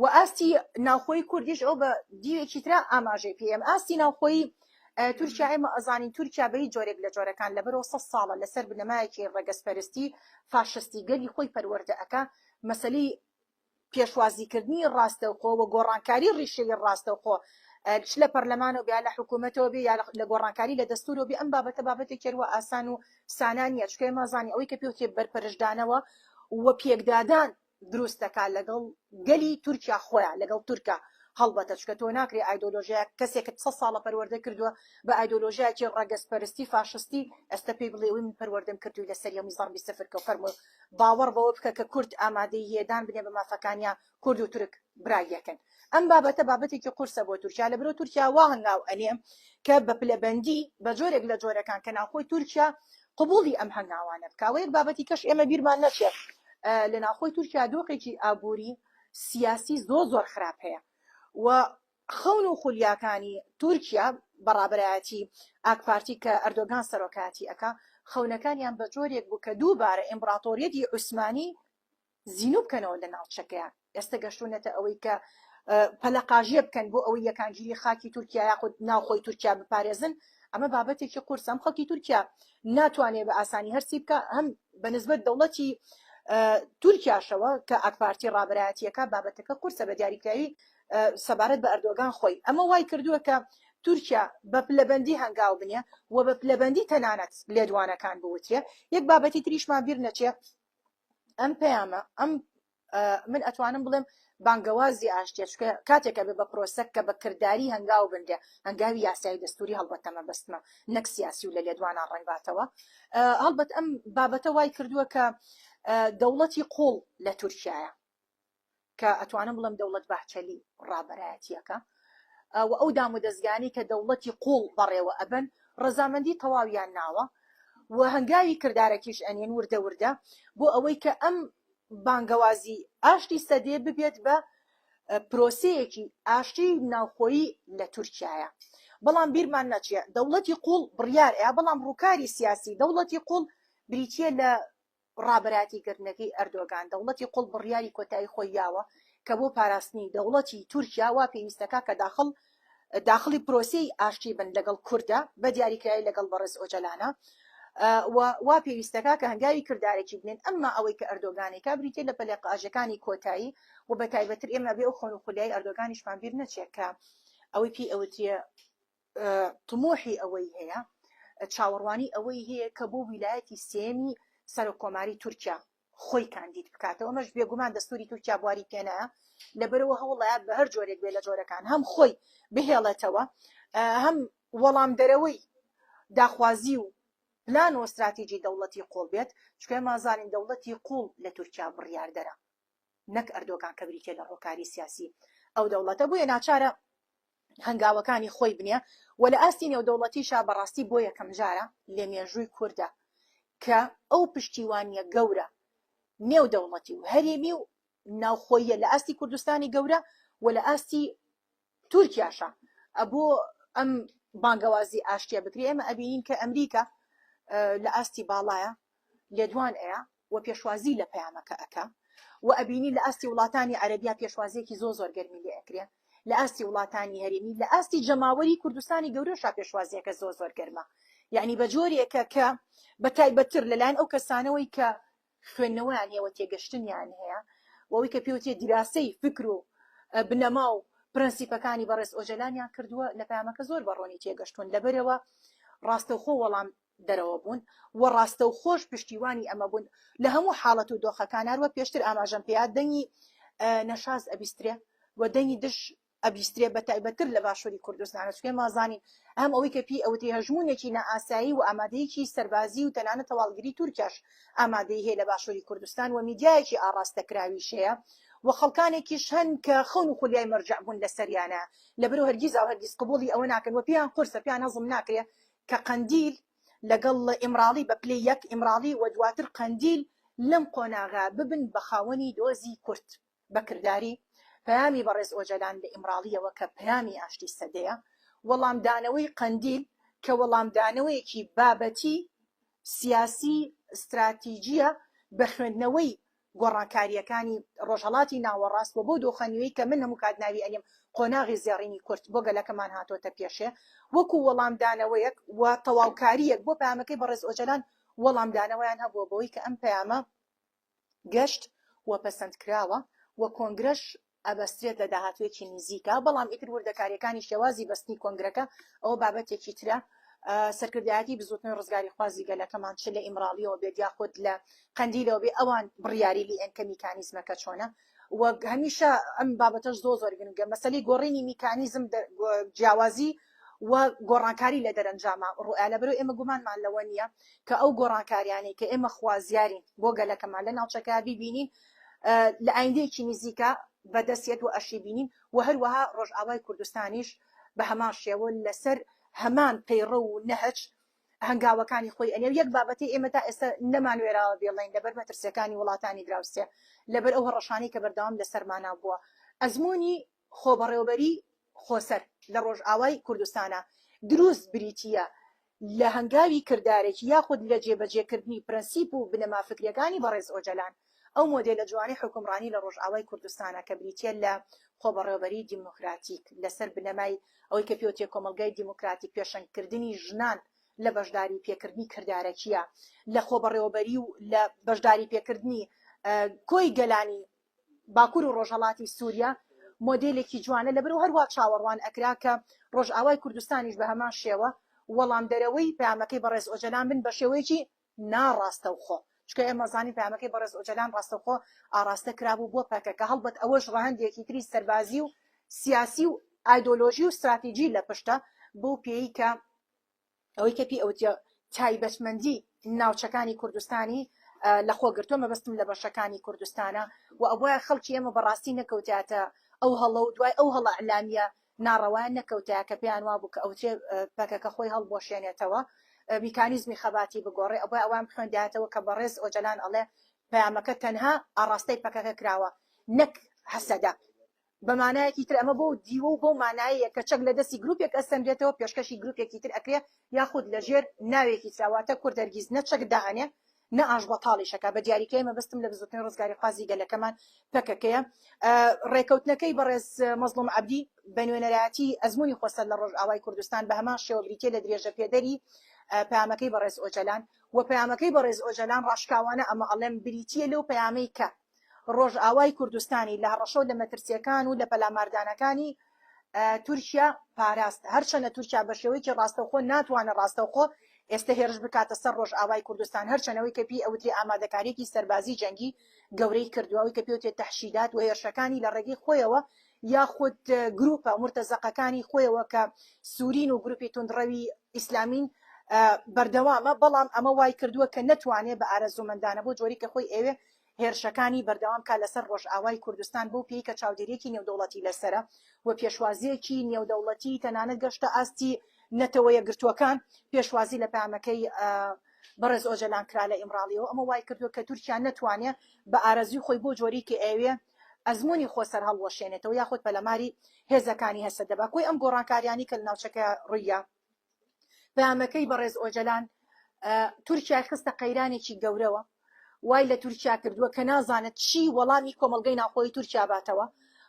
Speaker 2: و ئاستی ناوخۆی کوردیش ئەو بە دیوێکی ترا ئاماژەی پێم ئاستی ناوخۆی تورکیا ئێمە ئەزانین تورکیا بە هیچ جۆرێک لە جۆرەکان لەبەرەوە سە ساڵە لەسەر بنەمایەکی ڕەگەزپەرستی فاشستی گەلی خۆی پەروەردە ئەکا مەسەلەی پێشوازیکردنی ڕاستەوخۆ و گۆڕانکاری ڕیشەیی ڕاستەوخۆ چ لە پەرلەمانەوە بێ یا لە حکوومەتەوە بێ یا لە گۆڕانکاری لە دەستوورەوە بێ ئەم بابەتە بابەتێکی هەروا ئاسان و سانا نییە چونکە ئێمە ئەزانین ئەوەی کە پێوترێ بەرپەرچدانەوە و پێکدادان دروست دەکات لەگەڵ گەلی تورکیا خۆیان لەگەڵ تورکا هەڵبەتە چونکە تۆ ناکرێ ئایدۆلۆژیایەک کەسێکت سە ساڵە پەروەردە کردووە بە ئایدۆلۆژیایەکی ڕەگەزپەرستی فاشستی ئێستا پێی بڵێ ئەوەی من پەروەردەم کردووی لەسەر یەمی زەڕبی سفر کە فەرموو باوەڕ بەوە بکە کە کورد ئامادەی هەیە دان بنێ بە مافەکانیا کورد و تورک برای یەکن ئەم بابەتە بابەتێکی قورسە بۆ تورکیا لەبەرئەوە تورکیا وا هەنگاو ئەنێ کە بە پلەبەندی بە جۆرێک لە جۆرەکان کە ناوخۆی تورکیا قبوڵی ئەم هەنگاوانە بکا وە یەک بابەتی کەش ئێمە بیرمان نەچێت لە ناوخۆی تورکیا دۆخێکی ئابووری سیاسی زۆر زۆر خراپ هەیە و خەون و خولیاکانی تورکیا بە ڕابەرایەتی ئاکپارتی کە ئەردۆگان سەرۆکایەتی ئەکا خەونەکانیان بە جۆرێک بوو کە دووبارە ئیمبراتۆریەتی عوسمانی زینوو بکەنەوە لە ناوچەکەیان ئێستا گەشتونەتە ئەوەی کە پەلەقاژێ بکەن بۆ ئەوەی یەکانگیری خاکی تورکیا یاخود ناوخۆی تورکیا بپارێزن ئەمە بابەتێکی قورسە ئەم خەڵکی تورکیا ناتوانێت بە ئاسانی هەرسی بکە هەم بە نسبەت دەوڵەتی تورکیاشەوە کە ئاکپارتی ڕابەرایەتیەکە بابەتەکە قورسە بە دیاریکراوی سەبارەت بە ئەردۆگان خۆی ئەمە وای کردووە کە تورکیا بە پلەبەندی هەنگاو بنێ و بە پلەبەندی تەنانەت لێدوانەکان بوترێ یەک بابەتی تریشمان بیر نەچێ ئەم پەیامە ئەم من ئەتوانم بڵێم بانگەوازی ئاشتیە چونکە کاتێک ئەبێ بە پرۆسە کە بە کرداری هەنگاو بنرێ هەنگاوی یاسایی دەستوری هەڵبەتە مەبەستمە نەک سیاسی و لە لێدوانان ڕەنگ باتەوە هەڵبەت ئەم بابەتە وای کردووە کە دەوڵەتی قوڵ لە تورکیایە کە ئەتوانم بڵێم دەوڵەت باهچەلی ڕابەرایەتیەکە و ئەو دامودەزگانەی کە دەوڵەتی قوڵ بەڕێوە ئەبەن ڕەزامەندی تەواویان ناوە و هەنگاوی کردارەکیش ئەنێن وردە وردە بۆ ئەوەی کە ئەم بانگەوازی ئاشتی سەدێ ببێت بە پرۆسەیەکی ئاشتی ناوخۆیی لە تورکیایە بەڵام بیرمان نەچێ دەوڵەتی قوڵ بڕیار ئەیا بەڵام ڕووکاری سیاسی دەوڵەتی قوڵ بریتییە لە ڕابەرایەتی کردنەکەی ئەردۆگان، دەوڵەتی قوڵ بڕیاری کۆتایی خۆی یاوە کە بۆ پاراستنی دەوڵەتی تورکیا وا پێویستەکا کە داخڵ داخڵی پرۆسەی ئاشتی بن لەگەڵ کوردە بە دیاریکراوی لەگەڵ بەڕێز ئۆجەلانە و وا پێویستەکا کە هەنگاوی کردارەکی بنێن ئەمما ئەوەی کە ئەردۆگانێکا بریتیە لە پەلەقاژەکانی کۆتایی و بە تایبەتر ئێمە بێ ئەو خەون و خولیای ئەردۆگانیشمان بیر نەچێ کە ئەوەی پێی ئەوترێ تموحی ئەوەی هەیە، چاوەڕوانی ئەوەی هەیە کە بۆ ویلایەتی سێیەمی سەرۆک کۆماری تورکیا خۆی کاندید بکاتەوە، ئەمەش بێگومان دەستوری تورکیا بواری پێنایە، لەبەرئەوە هەوڵەیە بە هەر جۆرێک بێت لە جۆرەکان هەم خۆی بهێڵێتەوە هەم وەڵامدەرەوەی داخوازی و پلان و ستراتیجی دەوڵەتی قوڵ بێت، چونکە ئێمە ئەزانین دەوڵەتی قوڵ لە تورکیا بڕیاردەرە نەک ئەردۆگان کە بریتیە لە ڕۆکاری سیاسی ئەو دەوڵەتە، بۆیە ناچارە هەنگاوەکانی خۆی بنێ و لە ئاستی نێودەوڵەتیشا بەڕاستی بۆ یەکەمجارە لە مێژووی کوردا کە ئەو پشتیوانیە گەورە نێودەوڵەتی و هەرێمی و. ناوخۆییە لە ئاستی کوردستانی گەورە و لە ئاستی تورکیاشە ئەبۆ ئەم بانگەوازی ئاشتیە بکرێ. ئێمە ئەبینین کە ئەمریکا لە ئاستی باڵایە لێدوان ئەیا و پێشوازی لە پەیامەکە ئەکا و ئەبینی لە ئاستی وڵاتانی عەرەبیا پێشوازیەکی زۆر زۆر گەرمی لێ ئەکرێ، لە ئاستی وڵاتانی هەرێمی، لە ئاستی جەماوەری کوردستانی گەورەشا پێشوازیەکە زۆر زۆر گەرمە. یعنی بە جۆرێکە کە بە تایبەتتر لەلایەن ئەو کەسانەوەی کە خوێندنەوەیان هەیە و تێگەشتنیان هەیە و ئەوەی کە پێوتێ دیراسەی فکر و بنەما و پرەنسیپەکانی بەڕێز ئۆجەلانیان کردووە لە پەیامەکە زۆر بە ڕوونی تێگەشتوون، لەبەرئەوە ڕاستەوخۆ وەڵام دەرەوە بوون و ڕاستەوخۆش پشتیوانی ئەمە بوون لە هەموو حاڵەت و دۆخەکان. هەروەک پێشتر ئاماژەم پێیا دەنگی نەشاز ئەبیسترێ و دەنگی دژ ئەبیسترێ بە تایبەتتر لە باشووری کوردستانە، چونکە ئێمە ئەزانین هەم ئەوەی کە پێی ئەوترێ هەژموونێکی نائاسایی و ئامادەیەکی سەربازی و تەنانەت هەواڵگری تورکیاش ئامادەیی هەیە لە باشووری کوردستان و میدیایەکی ئاڕاستەکراویش هەیە و خەڵکانێکیش هەن کە خەون و خولیای مەرجەع بوون لەسەریانە، لەبەرئەوە هەرگیزاو هەرگیز قبوڵی ئەوە ناکەن و پێیان قورسە، پێیان هەزم ناکرێ کە قەندیل لەگەڵ ئیمراڵی بە پلەی یەک ئیمراڵی و دواتر قەندیل لەم قۆناغە ببن بە خاوەنی دۆزی کورد. بە کرداری، پەیامی بەڕێز ئۆجەلان لە ئیمراڵییەوە کە پەیامی ئاشتی سەدەیە، وەڵامدانەوەی قەندیل کە وەڵامدانەوەیەکی بابەتی، سیاسی، ستراتیجییە بە خوێندنەوەی گۆڕانکارییەکانی ڕۆژهەڵاتی ناوەڕاست و بەو دۆخە نوێی کە من هەموو کات ناوی ئەنێم قۆناغی زێڕینی کورد بۆ گەلەکەمان هاتۆتە پێشێ وەکوو وەڵامدانەوەیەک و تەواوکارییەک بۆ پەیامەکەی بەڕێز ئۆجەلان وەڵامدانەوەیان هەبووە بەوەی کە ئەم پەیامە گەشت و پەسەندکراوە و کۆنگرەش ئەبەسترێت لە داهاتوویەکی نزیکا، بەڵام ئیتر وردەکارییەکانی شێوازی بەستنی کۆنگرەکە ئەوە بابەتێکی ترە. سەرکردایەتی بزووتنەوەی ڕزگاریخوازی گەلەکەمان چ لە ئیمراڵییەوە بێت یاخود لە قەندیلەوە بێت ئەوان بڕیاری لێ ئەن کە میکانیزمەکە چۆنە و هەمیشە ئەم بابەتەش زۆر زۆر گرنگە مەسەلەی گۆڕینی میکانیزم جیاوازی و گۆڕانکاری لە دەرەنجاما ڕوئیا لەبەرئەوەی ئێمە گومانمان لەوە نییە کە ئەو گۆڕانکاریانەی کە ئێمە خوازیارین بۆ گەلەکەمان لە ناوچەکە بیبینین لە ئایندەیەکی نزیکە بەدەستێت و ئەشی بینین و هەروەها ڕۆژئاوای کوردستانیش بە هەمان شێوە لەسەر هەمان پەیڕەو و نەهج هەنگاوەکانی خۆی ئەنێ و یەک بابەتی ئێمە تا ئێستا نەمانوێراوە بێڵێین لەبەر مەترسیەکانی وڵاتانی دراوسێ لەبەر ئەو هەڕەشانەی کە بەردەوام لەسەرمانا بووە ئەزموونی خۆبەڕێوەبەری خۆسەر لە ڕۆژئاوای کوردستانا دروست بریتییە لە هەنگاوی کردارێکی یاخود لە جێبەجێکردنی پرەنسیپ و بنەما فکریەکانی بەڕێز ئۆجەلان، ئەو مۆدێلە جوانەی حوکمڕانی لە ڕۆژئاوای کوردستانا کە بریتییە لە خۆبەڕێوەبەریی دیموکراتیک لەسەر بنەمای ئەوەی کە پێوترێ کۆمەڵگای دیموکراتیک پێشەنگکردنی ژنان لە بەشداری پێکردنی کردارەکییە لە خۆبەڕێوەبەری و لە بەشداری پێکردنی کۆی گەلانی باکور و ڕۆژهەڵاتی سوریا مۆدێلێکی جوانە، لەبەرئەوە هەروا چاوەڕوان ئەکرا کە ڕۆژئاوای کوردستانیش بە هەمان شێوە وەڵامدەرەوەی پەیامەکەی بەڕێز ئۆجەلان بن بە شێوەیەکی ناڕاستەوخۆ، چونکە ئێمە زانین پەیامەکەی بەڕێز ئۆجەلان ڕاستەوخۆ ئاڕاستە کرابوو بۆ پەکەکە، هەڵبەت ئەوەش ڕەهەندێکی تری سەربازی و سیاسی و ئایدۆلۆژی و ستراتیجی لە پشتە، بەو پێیەی کە ئەوەی کە پێی ئەوترێ تایبەتمەندی ناوچەکانی کوردستانی لەخۆ گرتووە، مەبەستم لە بەشەکانی کوردستانە و ئەبوایە خەڵکی ئێمە بەڕاستی نەکەوتایەتە ئەو هەڵە و دوای ئەو هەڵە ئیعلامییە ناڕەوایە نەکەوتایە کە پێیان وابوو کە ئەوترێ پەکەکە خۆی هەڵبوەشێنێتەوە میکانیزمی خەباتی بگۆڕێ، ئەبوایە ئەوان بخوێندایەتەوە کە بەڕێز ئۆجەلان ئەڵێ پەیامەکە تەنها ئاڕاستەی پەکەکە کراوە نەک هەسەدە. بە مانایەکی تر ئەمە بەو دیوە و بەو مانایەیە کە چەک لە دەستی گروپێک ئەسەنرێتەوە پێشکەشی گروپێکی تر ئەکرێ یاخود لە ژێر ناوێکی ترا واتە کورد هەرگیز نە چەک دائەنێ نە ئاشبەتاڵیش ئەکا بە دیاریکراوی مەبەستم لە بزوتنەوەی ڕزگاریخوازی گەلەکەمان پەکەکەیە ڕێکەوتنەکەی بەڕێز مەزڵوم عەبدی بە نوێنەرایەتی ئەزموونی خۆسەر لە ڕۆژئاوای کوردستان بە هەمان شێوە بریتیە لە درێژەپێدەری پەیامەکەی بەڕێز ئۆجەلان و پەیامەکەی بەڕێز ئۆجەلان ڕاشکاوانە ئەمە ئەڵێم بریتیە لەو پەیامەی کە ڕۆژئاوای کوردستانی لە هەڕەشە و لە مەترسییەکان و لە پەلاماردانەکانی تورکیا پاراست. هەرچەندە تورکیا بە شێوەیەکی ڕاستەوخۆ ناتوانێت ڕاستەوخۆ ئێستە هێرش بکاتە سەر ڕۆژئاوای کوردستان، هەرچەند ئەوەی کە پێی ئەوترێ ئامادەکارییەکی سەربازی جەنگی گەورەی کردووە، ئەوەی کە پێی ئەوترێ تەحشیدات و هێرشەکانی لە ڕێگەی خۆیەوە یاخود گروپە مورتەزەقەکانی خۆیەوە کە سورین و گروپی توندڕەوی ئیسلامین بەردەوامە، بەڵام ئەمە وای کردووە کە نەتوانێ بە ئارەزوومەندانە بۆ جۆری کە خۆی ئەیەوێ هێرشەکانی بەردەوام بکات لەسەر ڕۆژئاوای کوردستان بەو پێی کە چاودێرییەکی نێودەوڵەتی لەسەرە و پێشوازییەکی نێودەوڵەتی تەنانەت گەشتە ئاستی نەتەوە یەکگرتووەکان پێشوازی لە پەیامەکەی بەڕێز ئۆجەلان کرا لە ئیمراڵیەوە ئەمە وای کردووە کە تورکیا نەتوانێ بە ئارەزووی خۆی بۆ جۆری کە ئەیەوێ. ئەزموونی خۆسەر هەڵوەشێنێتەوە یاخود پەلەماری هێزەکانی هەسەدە با. کۆی ئەم گۆڕانکاریانەی کە لە ناوچەکە ڕوویدا، پەیامەکەی بەڕێز ئۆجەلان تورکیای خستە قەیرانێکی گەورەوە، وای لە تورکیا کردووە کە نازانێت چی وەڵامی کۆمەڵگەی ناوخۆیی تورکیا باتەوە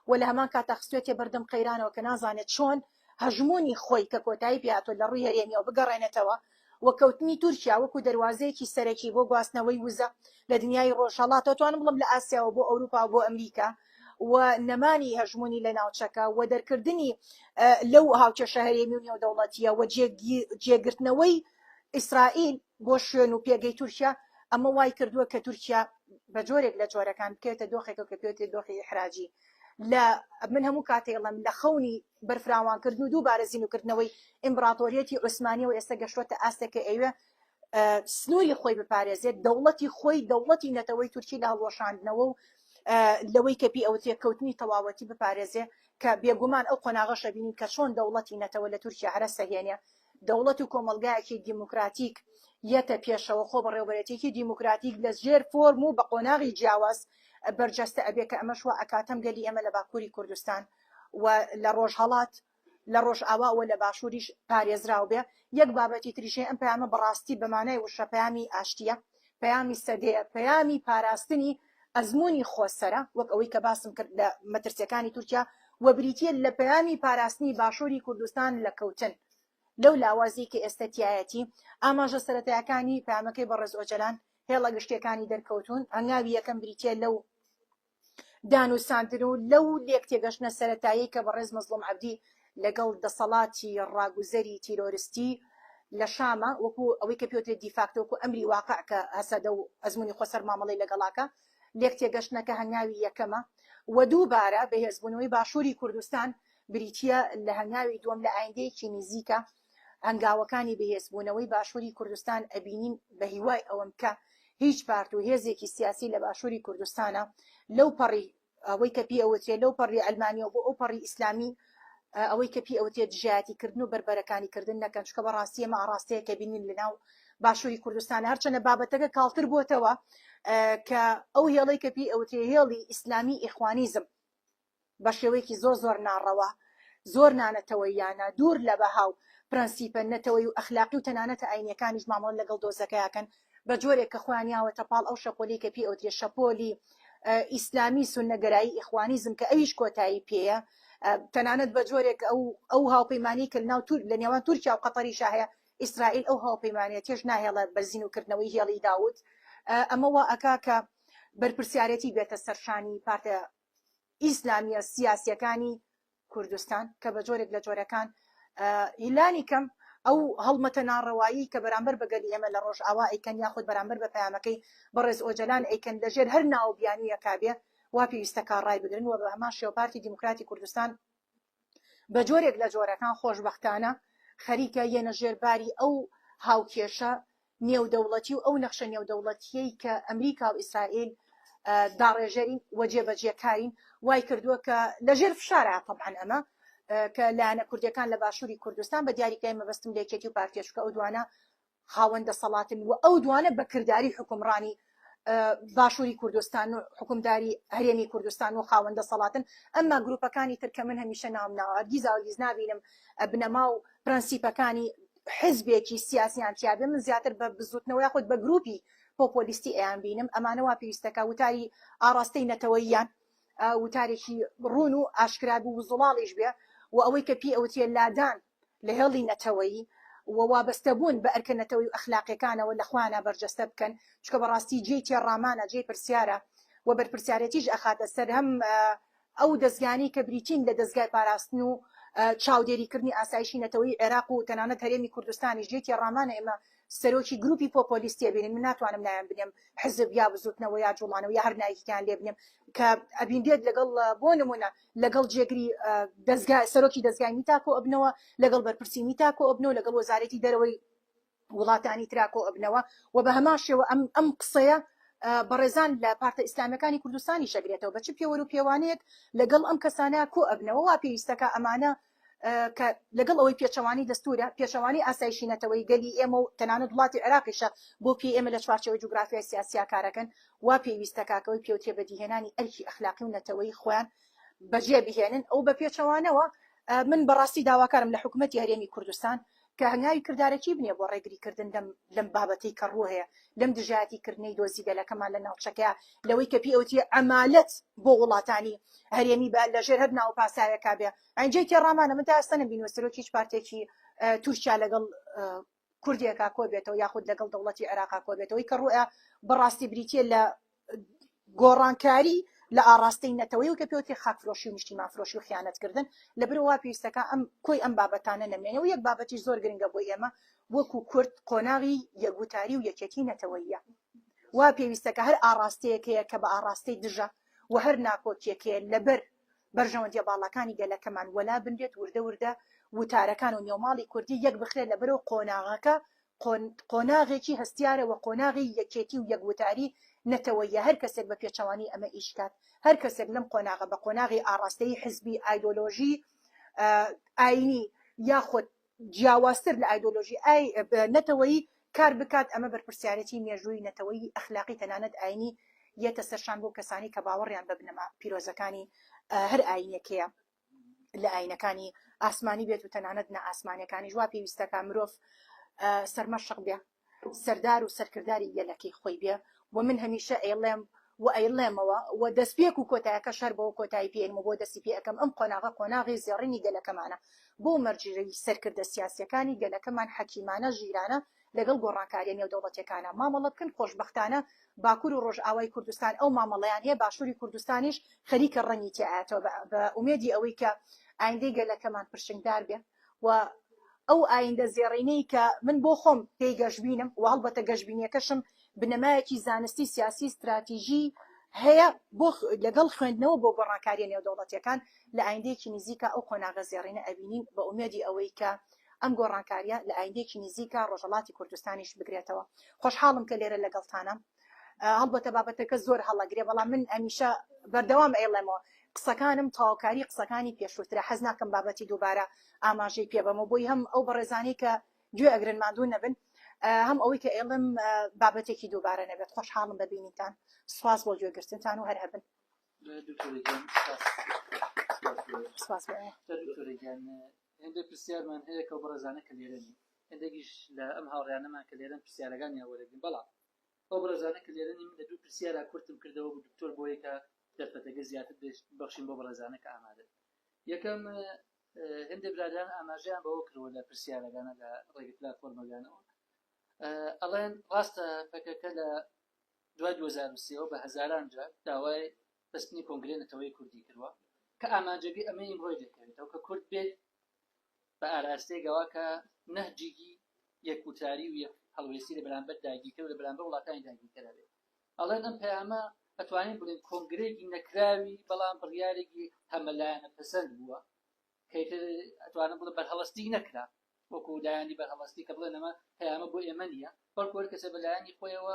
Speaker 2: و لە هەمان کاتا خستوێتیە بەردەم قەیرانەوە کە نازانێت چۆن هەژموونی خۆی کە کۆتایی پێهاتووە لە ڕووی هەرێمیەوە بگەڕێنێتەوە و کەوتنی تورکیا وەکو دەروازەیەکی سەرەکی بۆ گواستنەوەی وزە لە دنیای ڕۆژهەڵاتەوە توانم بڵێم لە ئاسیاوە بۆ ئەوروپا و بۆ ئەمریکا و نەمانی هەژموونی لە ناوچەکە و دەرکردنی لەو هاوکێشە هەرێمی و نێودەوڵەتیە و جێگرتنەوەی ئیسرائیل بۆ شوێن و پێگەی تورکیا ئەمە وای کردووە کە تورکیا بە جۆرێک لە جۆرەکان بکەوێتە دۆخێکەوە کە پێوترێت دۆخی ئیحراجی لە من هەموو کاتێک ئەڵێم لە خەونی بەرفراوانکردن و دووبارە زیندووکردنەوەی ئیمبراتۆریەتی عوسمانیەوە ئێستا گەشتوەتە ئاستێک کە ئەیوێ سنووری خۆی بپارێزێت دەوڵەتی خۆی دەوڵەتی نەتەوەی تورکی لە هەڵوەشاندنەوە و لەوەی کە پێی ئەوترێ کەوتنی تەواوەتی بپارێزێ کە بێگومان ئەو قۆناغەشە بینین کە چۆن دەوڵەتی نەتەوە لە تورکیا هەرەسە هێنێ دەوڵەت و کۆمەڵگایەکی دیموکراتیک یەتە پێشەوە خۆ بەڕێوبەرێتیەکی دیموکراتیک لە ژێر فۆرم و بە قۆناغی جیاواز بەرجەستە ئەبێ کە ئەمەش وا ئەکات هەم گەلی ئێمە لە باکووری کوردستان و لە ڕۆژهەڵات لە ڕۆژئاوا و لە باشووریش پارێزراو بێ. یەک بابەتی تریش هەیە، ئەم پەیامە بەڕاستی بە مانای وشە پەیامی ئاشتییە، پەیامی سەدەیە، پەیامی پاراستنی ئەزموونی خۆسەرە، وەک ئەوەی کە باسم کرد لە مەترسییەکانی تورکیا و بریتییە لە پەیامی پاراستنی باشووری کوردستان لە کەوتن لەو لاوازیی کە ئێستە تیایەتی. ئاماژە سەرەتایەکانی پەیامەکەی بەڕێز ئۆجەلان، هێڵە گشتییەکانی دەرکەوتوون، هەنگاوی یەکەم بریتییە لەو دانوساندن و لەو لێکتێگەشتنە سەرەتاییەی کە بەڕێز مەزڵوم عەبدی لەگەڵ دەسەڵاتی ڕاگوزەری تیرۆرستی لە شامە وەکو ئەوەی کە پێوترێت دیفاکتۆ وەکو ئەمری واقع کە هەسەدە و ئەزموونی خۆسەر مامەڵەی لەگەڵاکە لێکتێگەشتنەکە هەنگاوی یەکەمە و دووبارە بەهێزبوونەوەی باشووری کوردستان بریتییە لە هەنگاوی دووەم لە ئایندەیەکی نزیکە هەنگاوەکانی بەهێزبوونەوەی باشووری کوردستان ئەبینین بە هیوای ئەوەم کە هیچ پارت و هێزێکی سیاسی لە باشووری کوردستانە لەو پەڕی ئەوەی کە پێی ئەوترێ لەو پەڕی عەلمانیەوە بۆ ئەو پەڕی ئیسلامی ئەوەی کە پێی ئەوترێ دژایەتی کردن و بەربەرەکانی کردن نەکەن چونکە بەڕاستی ئەمە ئاڕاستەیە کە بینین لەناو باشووری کوردستان هەرچەنە بابەتەکە کاڵتر بووەتەوە کە ئەو هێڵەی کە پێی ئەوترێ هێڵی ئیسلامی ئیخوانیزم بە شێوەیەکی زۆر زۆر ناڕەوا، زۆر نانەتەوەییانە، دوور لە بەها و پرەنسیپە نەتەوەیی و ئەخلاقی و تەنانەتە ئاینییەکانیش مامەڵە لەگەڵ دۆزەکە ئەکەن، بە جۆرێک کە خۆیان یاوەتە پاڵ ئەو شەپۆلەی کە پێی ئەوترێ شەپۆلی ئیسلامی سوننەگەرایی ئیخوانیزم کە ئەویش کۆتایی پێیە، تەنانەت بە جۆرێک ئەو ئەو هاوپەیمانیەی کە لەناو تور لە نێوان تورکیا و قەتەریشا هەیە، ئیسرائیل ئەو هاوپەیمانێتیەش ناهێڵێ بە زینووکردنەوەی هێڵی داود، ئەمە وا ئەکا کە بەرپرسیارێتی بێتە سەر شانی پارتە ئیسلامیە سیاسیەکانی کوردستان کە بە جۆرێک لە جۆرەکان لانی کەم ئەو هەڵمەتە ناڕەوایی کە بەرامبەر بە گەلی ئێمە لە ڕۆژئاوا ئەیکەن یاخود بەرامبەر بە پەیامەکەی بەڕێز ئۆجەلان ئەیکەن لەژێر هەر ناو بیانوویەکا بێ وا پێویستە کار ڕایبگرن و بە هەمان شێوە پارتی دیموکراتی کوردستان بە جۆرێک لە جۆرەکان خۆشبەختانە خەریکە یەنە ژێر باری ئەو هاوکێشە نێودەوڵەتی و ئەو نەخشە نێودەوڵەتییەی کە ئەمریکا و ئیسرائیل داڕێژەرین و جێبەجێکارین وای کردووە کە لە ژێر فشارە تەبعەن ئەمە کە لایەنە کوردیەکان لە باشووری کوردستان بە دیاریکراوی مەبەستم لە یەکێتی و پارتیە چونکە ئەو دوانە خاوەن دەسەڵاتن و ئەو دوانە بە کرداری حوکمڕانی باشووری کوردستان و حکومداری هەرێمی کوردستان و خاوەن دەسەڵاتن ئەمما گروپەکانی تر کە من هەمیشە ناوم ناوە هەرگیز هەرگیز نابینم بنەما و پرەنسیپەکانی حزبێکی سیاسیان تیابێ من زیاتر بە بزوتنەوە یاخود بە گروپی پۆپۆلیستی ئەیان بینم ئەمانە وا پێویستەکە وتاری ئاڕاستەی نەتەوەییان وتارێکی ڕوون و ئاشکرا بوو و زوڵاڵیش بێ و ئەوەی کە پێی ئەوترێ لادان لە هێڵی نەتەوەیی و وابەستەبوون بە ئەرکە نەتەوەیی و ئەخلاقیەکانەوە لە خۆیانا بەرجەستە بکەن چونکە بەڕاستی جێی تێڕامانە جێی پرسیارە و بەرپرسیارێتیش ئەخاتە سەر هەم ئەو دەزگانەی کە بریتین لە دەزگای پاراستن و چاودێریکردنی ئاسایشی نەتەوەیی عێراق و تەنانەت هەرێمی کوردستانیش جێی تێڕامانە ئێمە سەرۆکی گروپی پۆپۆلیستی ئەبینین من ناتوانم ناویان بنێم حزب یا بزوتنەوە یا جوڵانەوە یا هەر ناوێکیان لێ بنێم کە ئەبینرێت لەگەڵ بۆ نمونە لەگەڵ جێگری دەزگا سەرۆکی دەزگای میتا کۆ ئەبنەوە لەگەڵ بەرپرسی میتا کۆ ئەبنەوە لەگەڵ وەزارەتی دەرەوەی وڵاتانی ترا کۆ ئەبنەوە و بە هەمان شێوە ئەم ئەم قسەیە بەڕێزان لە پارتە ئیسلامیەکانی کوردستانی شەگرێتەوە بە چ پێوەر و پێوانەیەک لەگەڵ ئەم کەسانە کۆ ئەبنەوە وا پێویستەکە ئەمانە. کە لەگەڵ ئەوەی پێچەوانی دەستورە، پێچەوانی ئاسایشی نەتەوەی گەلی ئێمە و تەنانەت وڵاتی عێراقیشە بۆ پێی ئێمە لە چوارچێوەی جوگرافیای سیاسیا کارەکەن، وا پێویستە کاکەوەی پێوترێ بەدیهێنانی ئەرکی ئەخلاقی و نەتەوەیی خۆیان بەجێ بهێنن ئەو بە پێچەوانەوە من بەڕاستی داواکارم لە حکومەتی هەرێمی کوردستان کە هەنگاوی کردارەکی بنێ بۆ ڕێگری کردن لەم لەم بابەتەی کە ڕوو هەیە لەم دژایەتی کردنەی دۆزی گەلەکەمان لە ناوچەکەیا لەوەی کە پێی ئەوترێ عەمالەت بۆ وڵاتانی هەرێمی بە لەژێر هەر ناو پاساوێکا بێ ئەین جێی تێڕامانە من تا ئێستا نەمبینیوە سەرۆکی هیچ پارتێکی تورکیا لەگەڵ کوردێکا کۆ بێتەوە یاخود لەگەڵ دەوڵەتی عێراقا کۆ بێتەوەی کە ڕوئە بەڕاستی بریتە لە گۆڕانکاری لە ئاڕاستەی نەتەوەی و کە پێوترێ خاکفرۆشی و نیشتیمانفرۆشی و خیانەتکردن، لەبەرئەوە وا پێویستەکا ئەم کۆی ئەم بابەتانە نەمێنێ و یەک بابەتیش زۆر گرنگە بۆ ئێمە وەکو کورد قۆناغی یەکگوتاری و یەکێتی نەتەوەییە وا پێویستە کە هەر ئاڕاستەیەک هەیە کە بە ئاڕاستەی دژە و هەر ناکۆکیەک هەیە لەبەر بەرژەوەندیە باڵاکانی گەلەکەمان وەلا بنرێت وردە وردە وتارەکان و نێوماڵی کوردی یەک بخرێت لەبەرئەوە قۆناغەکە قۆناغێکی هەستیارە وە قۆناغی یەکێتی و یەک وتاری نەتەوەییە هەر کەسێک بە پێچەوانەی ئەمە ئیش کات هەر کەسێک لەم قۆناغە بە قۆناغی ئاڕاستەیی حزبی ئایدۆلۆژی ئاینی یاخود جیاوازتر لە ئایدۆلۆژی ئای نەتەوەیی کار بکات ئەمە بەرپرسیارێتی مێژووی نەتەوەیی ئەخلاقی تەنانەت ئاینی یەتە سەرشان بۆ کەسانی کە باوەڕیان بە بنەما پیرۆزەکانی هەر ئاینێک هەیە. لە ئاینەکانی ئاسمانی بێت و تەنانەت نە ئاسمانەکانیش وا پێویستەکە مرۆڤ سەرمەشق بێ سەردار و سەرکرداری گەلەکەی خۆی بێ و من هەمیشە ئەیڵێم و ئەیڵێمەوە و دەستپێک و کۆتایەکە شەر بەوە کۆتایی پێێنم و بۆ دەستی پێ ئەەکەم ئەم قۆناغە قۆناغی زێڕینی گەلەکەمانە بۆ مەرجی سەرکردە سیاسیەکانی گەلەکەمان حەکیمانە ژیرانە لەگەڵ گۆڕانکاریە نێودەوڵەتیەکانا مامەڵە بکەن، خۆشبەختانە باکور و ڕۆژئاوای کوردستان ئەو مامەڵەیان هەیە، باشوری کوردستانیش خەریکە ڕەنگی تێئایەتەوە بە ئومێدی ئەوەی کە ئایندەی گەلەکەمان پرشنگدار بێ و ئەو ئایندە زێڕینەی کە من بۆ خۆم پێی گەشبینم و هەڵبەتە گەشبینیەکەشم بنەمایەکی زانستی سیاسی ستراتیژی هەیە بۆ لەگەڵ خوێندنەوە بۆ گۆڕانکاریە نێودەوڵەتیەکان لە ئایندەیەکی نزیکا ئەو قۆناغە زێڕینە ئەبینین بە ئومێدی ئەوەی کە ئەم گۆڕانکارییە لە ئایندەیەکی نزیکا ڕۆژهەڵاتی کوردستانیش بگرێتەوە. خۆشحاڵم کە لێرە لەگەڵتانم. هەڵبەتە بابەتەکە زۆر هەڵەگرێ، بەڵام من هەمیشە بەردەوام ئەیڵێمەوە قسەکانم تەواوکاری قسەکانی پێشووترە، حەز ناکەم بابەتی دووبارە ئاماژەی پێ بەمەوە بۆی هەم ئەو بەڕێزانەی کە گوێ ئەگرن ماندوو نەبن، هەم ئەوەی کە ئەیڵێم بابەتێکی دووبارە نەبێت. خۆشحاڵم بە بینینتان. سوپاس بۆ گوێگرتنتان و هەر هەبن.
Speaker 1: سپاس بۆ ئێوە. دکتۆرە گیان هێندێک پرسیارمان هەیە کە بەڕێزانە کە لێرە نین هێندێکیش لە ئەم هاوڕیانەمان کە لێرەن پرسیارەکانیان وەرەگرین بەڵام ئەو بەڕێزانە کە لێرە نین من لە دوو پرسیارا کورتم کردەوە بۆ دکتۆر بۆیە کە دەرفەتەکە زیاتر بەخشین بۆ بەڕێزانە کە ئامادەن یەکەم هەندێک برادران ئاماژەیان بەوە کردووە لە پرسیارەکانە لە ڕێگە پلاتفۆرمەکانەوە ئەڵێن ڕاستە پەکەکە لە دوای 2023ەوە بە هەزاران جار داوای بەستنی کۆنگرەی نەتەوەی کوردی کردووە کە ئامانجەکەی ئەمەی ئیمڕۆی دەکەوێتەوە کە کورد بێت بە ئاراستەیەکەوە کە نەهجێکی یەک وتاری و یەک هەڵوێستی لە بەرامبەر داگیرکەر و لە بەرامبەر وڵاتانی داگیرکەر هەبێت ئەڵێن ئەم پەیامە ئەتوانین بڵێن کۆنگرەیەکی نەکراوی بەڵام بڕیارێکی هەمەلایەنە پەسەند بووە کە ئیتر ئەتوانم بڵێ بەرهەڵستی نەکرا وەکو لایەنی بەرهەڵستی کە بڵێن ئەمە پەیامە بۆ ئێمە نییە بەڵکو هەر کەسێ بە لایەنی خۆیەوە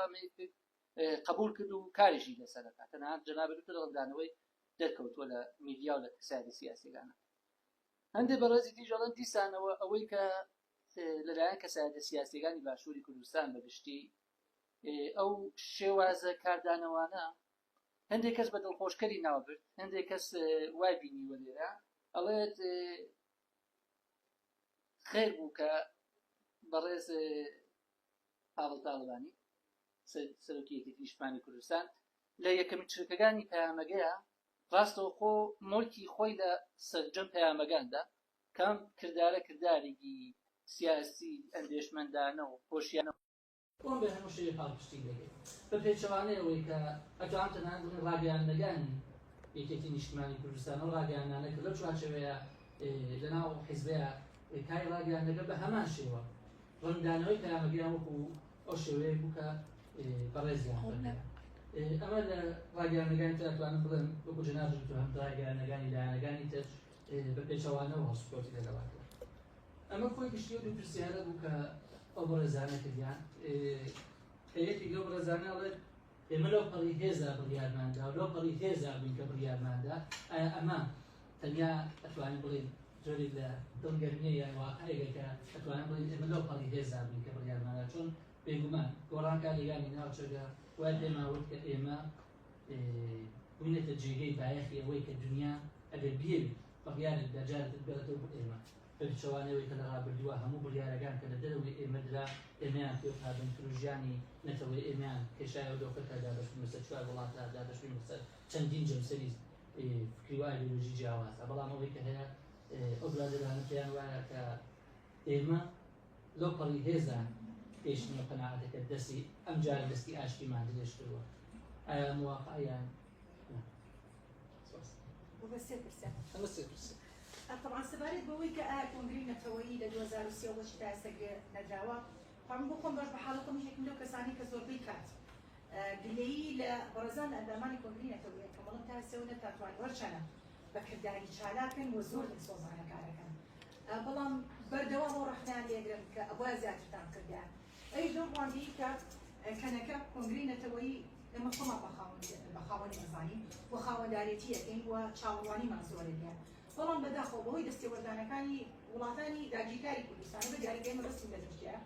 Speaker 1: قبول کرد و کاریشی لەسەر دەکات تەنانەت جەنابی دکتۆر ڕەنگدانەوەی دەرکەوتووە لە میدیا و لە کەسایەتی سیاسیەکانە هەندێک بەڕێزی دیش ئەڵێن دیسانەوە ئەوەی کە لەلایەن کەسایەتە سیاسیەکانی باشووری کوردستان بەگشتی ئەو شێوازە کاردانەوانە هەندێک کەس بە دڵخۆشکەری ناوبرد هەندێک کەس وای بینیوە لێرە ئەڵێت خێر بوو کە بەڕێز پاڤڵ تاڵەبانی سەرۆکی یەکێتی نیشتمانی کوردستان لە یەکەمین چرکەکانی پەیامەکەیا ڕاستەوخۆ مۆرکی خۆی لە سەرجەم پەیامەکاندا کام کردارە کردارێکی سیاسی ئەندێشمەندانە و هۆشیانە بۆم بێ هەموو شێوەی پاڵپشتی دەکەی بە پێچەوانەی ئەوەی کە ئەتوانم تەنانەت بڵێم ڕاگەیاندنەکانی یەکێتی نیشتمانی کوردستان ئەو ڕاگەیاندنانە کە لەو چوارچێوەیە لەناو حیزبەیە کاری ڕاگەیاندنەکە بە هەمان شێوە ڕەنگدانەوەی پەیامەکەیان وەکو ئەو شێوەیە بوو کە بەڕێزیان فەرمیان. ئەمە لە ڕاگەیاندنەکانی تر ئەتوانم بڵێم وەکو جەنابت وتو هەم ڕاگەیاندنەکانی لایەنەکانی تر بە پێچەوانەوە هەڵسوکەوتی لەگەڵا کرا. ئەمە کۆی گشتی ئەو دوو پرسیارە بوو کە ئەو بەڕێزانە کردیان کە یەکێک لەو بەڕێزانە ئەڵێت ئێمە لەو پەڕی هێزا بڕیارماندا و لەو پەڕی هێزا بووین کە بڕیارماندا ئایا ئەمە تەنیا ئەتوانین بڵێین جۆرێک لە دڵگەرمیە یان واقعێکە کە ئەتوانم بڵێم ئێمە لەو پەڵی هێزا بووین کە بڕیارماندا چۆن بێگومان گۆڕانکاریەکانی ناوچەکە وای پێمان وت کە ئێمە بووینەتە جێگەی بایەخی ئەوەی کە دنیا ئەگەر بیەوێت بڕیارێک بدا جارێتر بگەڕێتەوە بۆ ئێمە بە پێچەوانەوەی کە لە ڕابردووە هەموو بڕیارەکان کە لە دەرەوەی ئێمە درا ئێمەیان پێ پابەند کرد و ژیانی نەتەوەی ئێمەیان کێشایەوە دۆخەکە دابەش بووین بەسەر چوار وڵاتە دابەش بووین بەسەر چەندین جەمسەری فکری و ئایدۆلۆژی جیاوازە بەڵام ئەوەی کە هەیە ئەو برادەرانە پێیان وایە کە ئێمە لەو پەڕی هێزا گەیشتنە قەناعەتەکە دەستی ئەم جارە دەستی ئاشتیمان درێژ کردووە ئایا مواقعیان ئەمە سێ پرسیار.
Speaker 2: طبعا سەبارەت بەوەی کە ئایا کۆنگرەی نەتەوەیی لە 2003 بۆچی تا ئێستا گرێ نەدراوە طبعا بۆ خۆم باش بە حاڵی خۆم یەکێکم لەو کەسانەی کە زۆربەی کات گلەیی لە بەڕێزان لە ئەندامانی کۆنگرەی نەتەوەیی ئەکەم بەڵام تا ئێستا نەتاتوانی هەرچەنە بە کرداری چالاکن و زۆر دڵسۆزانە کارەکەن بەڵام بەردەوام ئەو ڕەخنەیان لێگرن کە ئەبوایە زیاترتان بکردایە ئەویش لەو ڕوانگەیەی کە کەنەکە کۆنگرەی نەتەوەیی ئێمە خۆمان بە خاوەنی ئەزانین و خاوەندارێتی ئەکەین و چاوەڕوانیمان زۆرە لێیان بەڵام بەداخەوە بەهۆی دەستێوەردانەکانی وڵاتانی داگیرکاری کوردستان بە دیاری کە ئێمە بەستین لە تورکیا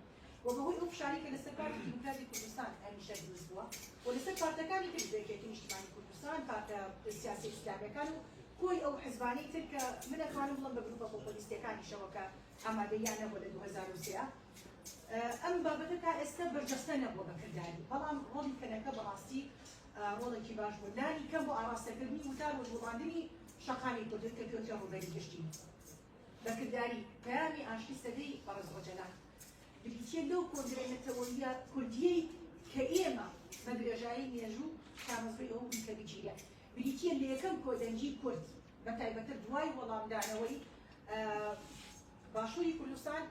Speaker 2: و بەهۆی ئەو فشارەی کە لەسەر پارتی دیموکراتی کوردستان هەمیشە دروست بووە و لەسەر پارتەکانی تر یەکێتی نیشتمانی کوردستان پارتە سیاسی ئیسلامیەکان و کۆی ئەو حزبانەی تر کە من ئەتوانم بڵێم بە گروپە پۆپۆلیستیەکانیشەوە کە ئامادەییان نەبووە لە 2003 ئەم بابەتە تا ئێستا بەرجەستە نەبووە بە کرداری، بەڵام ڕۆڵی کەنەکە بەڕاستی ڕۆڵێکی باش بوو لانی کەم بۆ ئاڕاستەکردنی وتار و جوڵاندنی شەقامی کوردی کە کەوتە ڕووبەری گشتی بە کرداری. پەیامی ئاشتی سەدەی بەڕێز ئۆجەلان بریتییە لەو کۆنگرە نەتەوەییە کوردییەی کە ئێمە بە درێژایی مێژوو تامەزرۆی ئەوە بووین کە بگیرێت، بریتییە لە یەکەم کۆدەنگی کورد بە تایبەتر دوای وەڵامدانەوەی باشووری کوردستان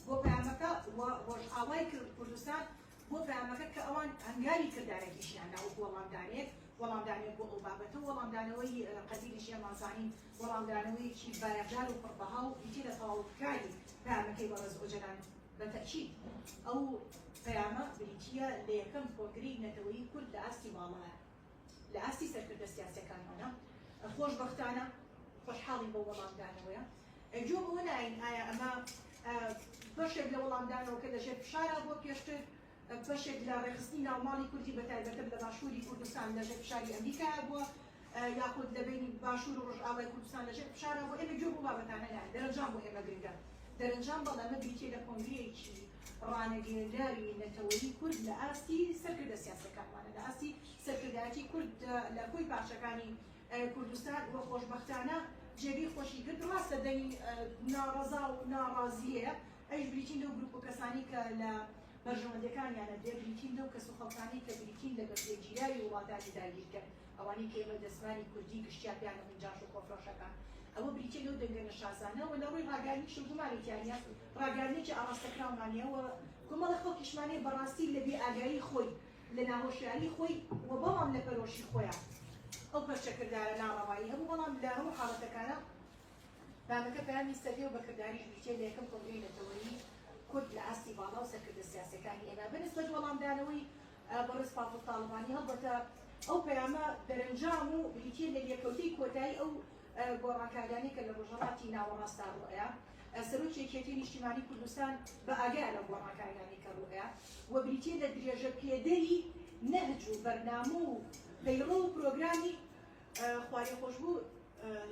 Speaker 2: بۆ پەیامەکە و ڕۆژئاوای کوردستان بۆ پەیامەکە کە ئەوان هەنگاوی کردارەکیشیان نا وەکو وەڵامدانێک وەڵامدانێک بۆ ئەو بابەتە و وەڵامدانەوەی قەدیریش ئێمە زانین وەڵامدانەوەیەکی بایەخدار و پڕبەها و بریتیە لە تەواوکاری پەیامەکەی بەڕێز ئۆجەلان بە تەئکید ئەو پەیامە بریتیە لە یەکەم کۆنگرەی نەتەوەیی کورد لە ئاستی باڵایە لە ئاستی سەرکردە سیاسیەکانمانە خۆشبەختانە خۆشحاڵین بەو وەڵامدانەوەیە گوێ بەوە ناین ئایا ئەمە بەشێک لە وەڵامدانەوەکە لەژێر فشارا بووە پێشتر بەشێک لە ڕێکخستنی ناوماڵی کوردی بە تایبەتر لە باشووری کوردستان لەژێر فشاری ئەمریکا بووە یاخود لە بینی باشوور و ڕۆژئاوای کوردستان لەژێر فشارا بووە ئێمە گوێ بۆ بابەتانە ناین دەرەنجام بۆ ئێمە گرنگە دەرەنجام بەڵێ ئەمە بریتیە لە کۆنگرەیەکی ڕانەگەیەنراوی نەتەوەیی کورد لە ئاستی سەرکردە سیاسیەکانمانە لە ئاستی سەرکردایەتی کورد لە کۆی پارچەکانی کوردستان و خۆشبەختانە جێگەی خۆشی گرت. ڕاستە دەنگی ناڕەزا و ناڕازی هەیە، ئەویش بریتین لەو گروپ و کەسانەی کە لە بەرژەوەندیەکانیان ئەدرێ، بریتین لەو کەس و خەڵکانەی کە بریتین لە بەکرێگیراوی وڵاتانی داگیرکەر، ئەوانەی کە ئێمە لە زمانی کوردی گشتیا پێیان ئەڵێن جاش و خۆفرۆشەکان. ئەوە بریتیە لەو دەنگە نەشازانە و لە ڕووی ڕاگەیاندنیشەوە گومانی تیا نیە، ڕاگەیاندنێکی ئاڕاستەکراومان هەیە و کۆمەڵێ خەڵکیشمان هەیە بەڕاستی لە بێئاگایی خۆی، لە ناهۆشیاری خۆی و بەڵام لە پەرۆشی خۆیان ئەو پەرچەکردارە ناڕەوایی هەبوو، بەڵام لە هەموو حاڵەتەکانا پەیامەکە پەیامی سەدەیە و بە کرداریش بریتیە لە یەکەم کۆنگرەی نەتەوەیی کورد لە ئاستی باڵا و سەرکردە سیاسیەکانی ئێمە بە نسبەت وەڵامدانەوەی بەڕێز پافڵ تاڵەبانی هەڵبەتە ئەو پەیامە دەرەنجام و بریتیە لە لێکەوتەی کۆتایی ئەو گۆڕانکاریانەی کە لە ڕۆژهەڵاتی ناوەڕاستدا ڕووئەیا، سەرۆکی یەکێتی نیشتیمانی کوردستان بە ئاگایە لەو گۆڕانکاریانەی کە ڕووئەیا و بریتیە لە درێژە پێدەری نەهج و بەرنامە و پەیڕەو و پرۆگرامی خوالێخۆشبوو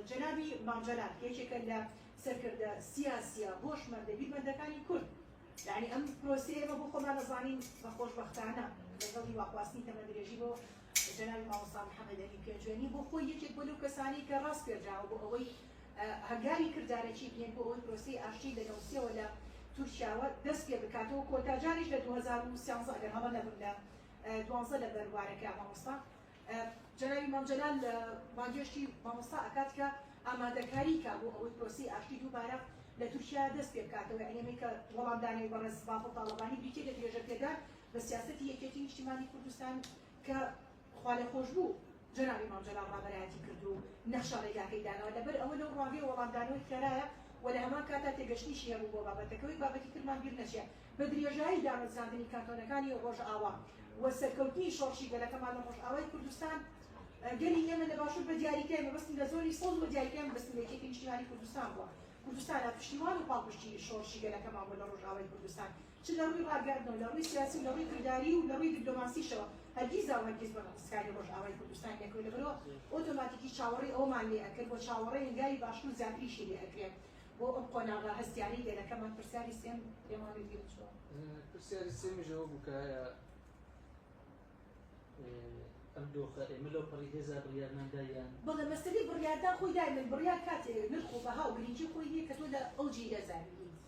Speaker 2: جەنابی مام جەلال کە یەکێکە لە سەرکردە سیاسیە هۆشمەندە بیرمەندەکانی کورد. یانی ئەم پرۆسەیە ئێمە بۆ خۆمان ئەزانین بە خۆشبەختانە لەگەڵ هیواخواستنی تەمەندرێژی بۆ جەنابی مامۆستا محەمەد ئەمین پێنجوێنی بۆ خۆی یەکێک بووە لەو کەسانەی کە ڕاسپێردراوە بۆ ئەوەی هەنگاوی کردارەکی بنێت بۆ ئەوەی پرۆسەی ئاشتی لە نەوسیەوە لە تورکیاوە دەست پێ بکاتەوە کۆتا جاریش لە 2013 ئەگەر هەڵە نەبم لە دوانزە لە بەروارەکە مامۆستا جەنابی مام جەلال بانگهێشتی مامۆستا ئەکات کە ئامادەکاری کا بۆ ئەوەی پرۆسەی ئاشتی دووبارە لە تورکیا دەست پێ بکاتەوە یعنی ئەمەی کە وەڵامدانەوەی بەڕێز بافڵ تاڵەبانی بریتیە لە درێژە پێدان بە سیاسەتی یەکێتی نیشتیمانی کوردستان کە خوالێخۆشبوو جەنابی مام جەلال ڕابەرایەتی کرد و نەخشە ڕێگاکەی داناوە، لەبەر ئەوە لەو ڕوانگەیە وەڵامدانەوەی خێرایە و لە هەمان کاتدا تێگەشتنیشی هەبوو بۆ بابەتەکە و بابەتی ترمان بیر نەچێ بە درێژایی دامەزراندنی کانتۆنەکانی ڕۆژئاوا و سەرکەوتنی شۆڕشی گەلەکەمان لە ڕۆژئاوای کوردستان. گەلی ئێمە لە باشوور بە دیاریکراوی مەبەستم لە زۆنی سەوز بە دیاریکراوی مەبەستم لە یەکێتی نیشتیمانی کوردستان بووە کوردستانە پشتیوان و پاڵپشتی شۆڕشی گەلەکەمان بووە لە ڕۆژئاوای کوردستان چ لە ڕووی ڕاگەیاندنەوە لە ڕووی سیاسی و لە ڕووی کرداری و لە ڕووی دیپلۆماسیشەوە هەرگیزا و هەرگیز بە نەقسکاری ڕۆژئاوای کوردستان نەکرد لەبەرئەوە ئۆتۆماتیکی چاوەڕێی ئەوەمان لێ ئەکرد و چاوەڕێی هەنگاوی باشتر و زیاتریشی لێ ئەکرێت بۆ ئەم قۆناغە هەستیارەی گەلەکەمان. پرسیاری سێم پێم وابێت بیرم چووە.
Speaker 1: پرسیاری سێمیش ئەوە بوو کە ئایا ئەم دۆخە ئێمە لەو پەڕی هێزا بڕیارمان دا یان؟
Speaker 2: بەڵێ مەسەلەی بڕیاردان خۆی دایمەن بڕیار کاتێ نرخ و بەها و گرنگی خۆی هەیە کە تۆ لە ئەوجی هێزا بینیت.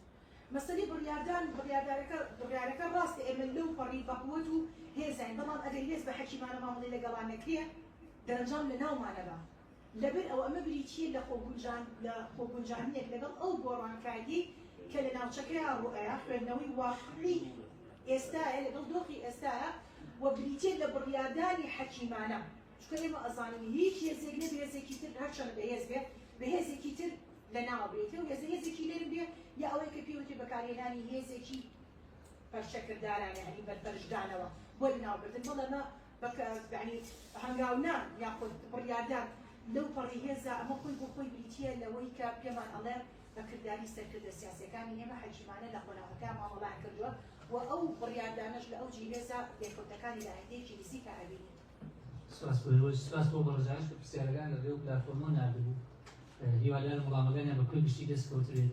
Speaker 2: مەسەلەی بڕیاردان بڕیاردارەکە بڕیارەکە ڕاستە ئێمە لەو پەڕی بەقوەت و هێزاین بەڵام ئەگەر هێز بە حەکیمانە مامەڵەی لەگەڵا نەکرێ دەرەنجام لەناومانەبا لەبەر ئەوە ئەمە بریتییە لە خۆگونجان لە خۆگونجاندنێک لەگەڵ ئەو گۆڕانکارییەی کە لە ناوچەکەیا ڕووئەیا خوێندنەوەی واقعی ئێستایە لەگەڵ دۆخی ئێستایا و بریتییە لە بڕیاردانی حەکیمانە چونکە ئێمە ئەزانین هیچ هێزێک نەبێ هێزێکی تر هەرچەندە بەهێز بێ بە هێزێکی تر لەناوبرێت ئەو هێزە هێزێکی نەرم بێ یا ئەوەی کە پێی وترێ بەکارهێنانی هێزێکی پەرچەکردارانە یانی بەرپەرچدانەوە بۆ لەناوبردن بەڵێ ئەمە یانی هەنگاونان یاخود بڕیاردان لەو پەڕی هێزە ئەمە خۆی بۆ خۆی بریتییە لەوەی کە پێمان ئەڵێ بە کرداری سەرکردە سیاسیەکانی ئێمە حەکیمانە لە قۆناغەکە مامەڵەیان کردووە و ئەو بڕیاردانەش لە ئەوجی هێزە لێکەوتەکانی لە ئایندەیەکی نزیکا ئەبینین.
Speaker 1: سپاس بۆ ئێوەش، سپاس بۆ بەڕێزانیش کە پرسیارەکان لە ڕێی ئەو پلاتفۆرمەوە ناردبوو. هیوادارم وڵامەکانیان بە کۆی گشتی دەست کەوتبێت.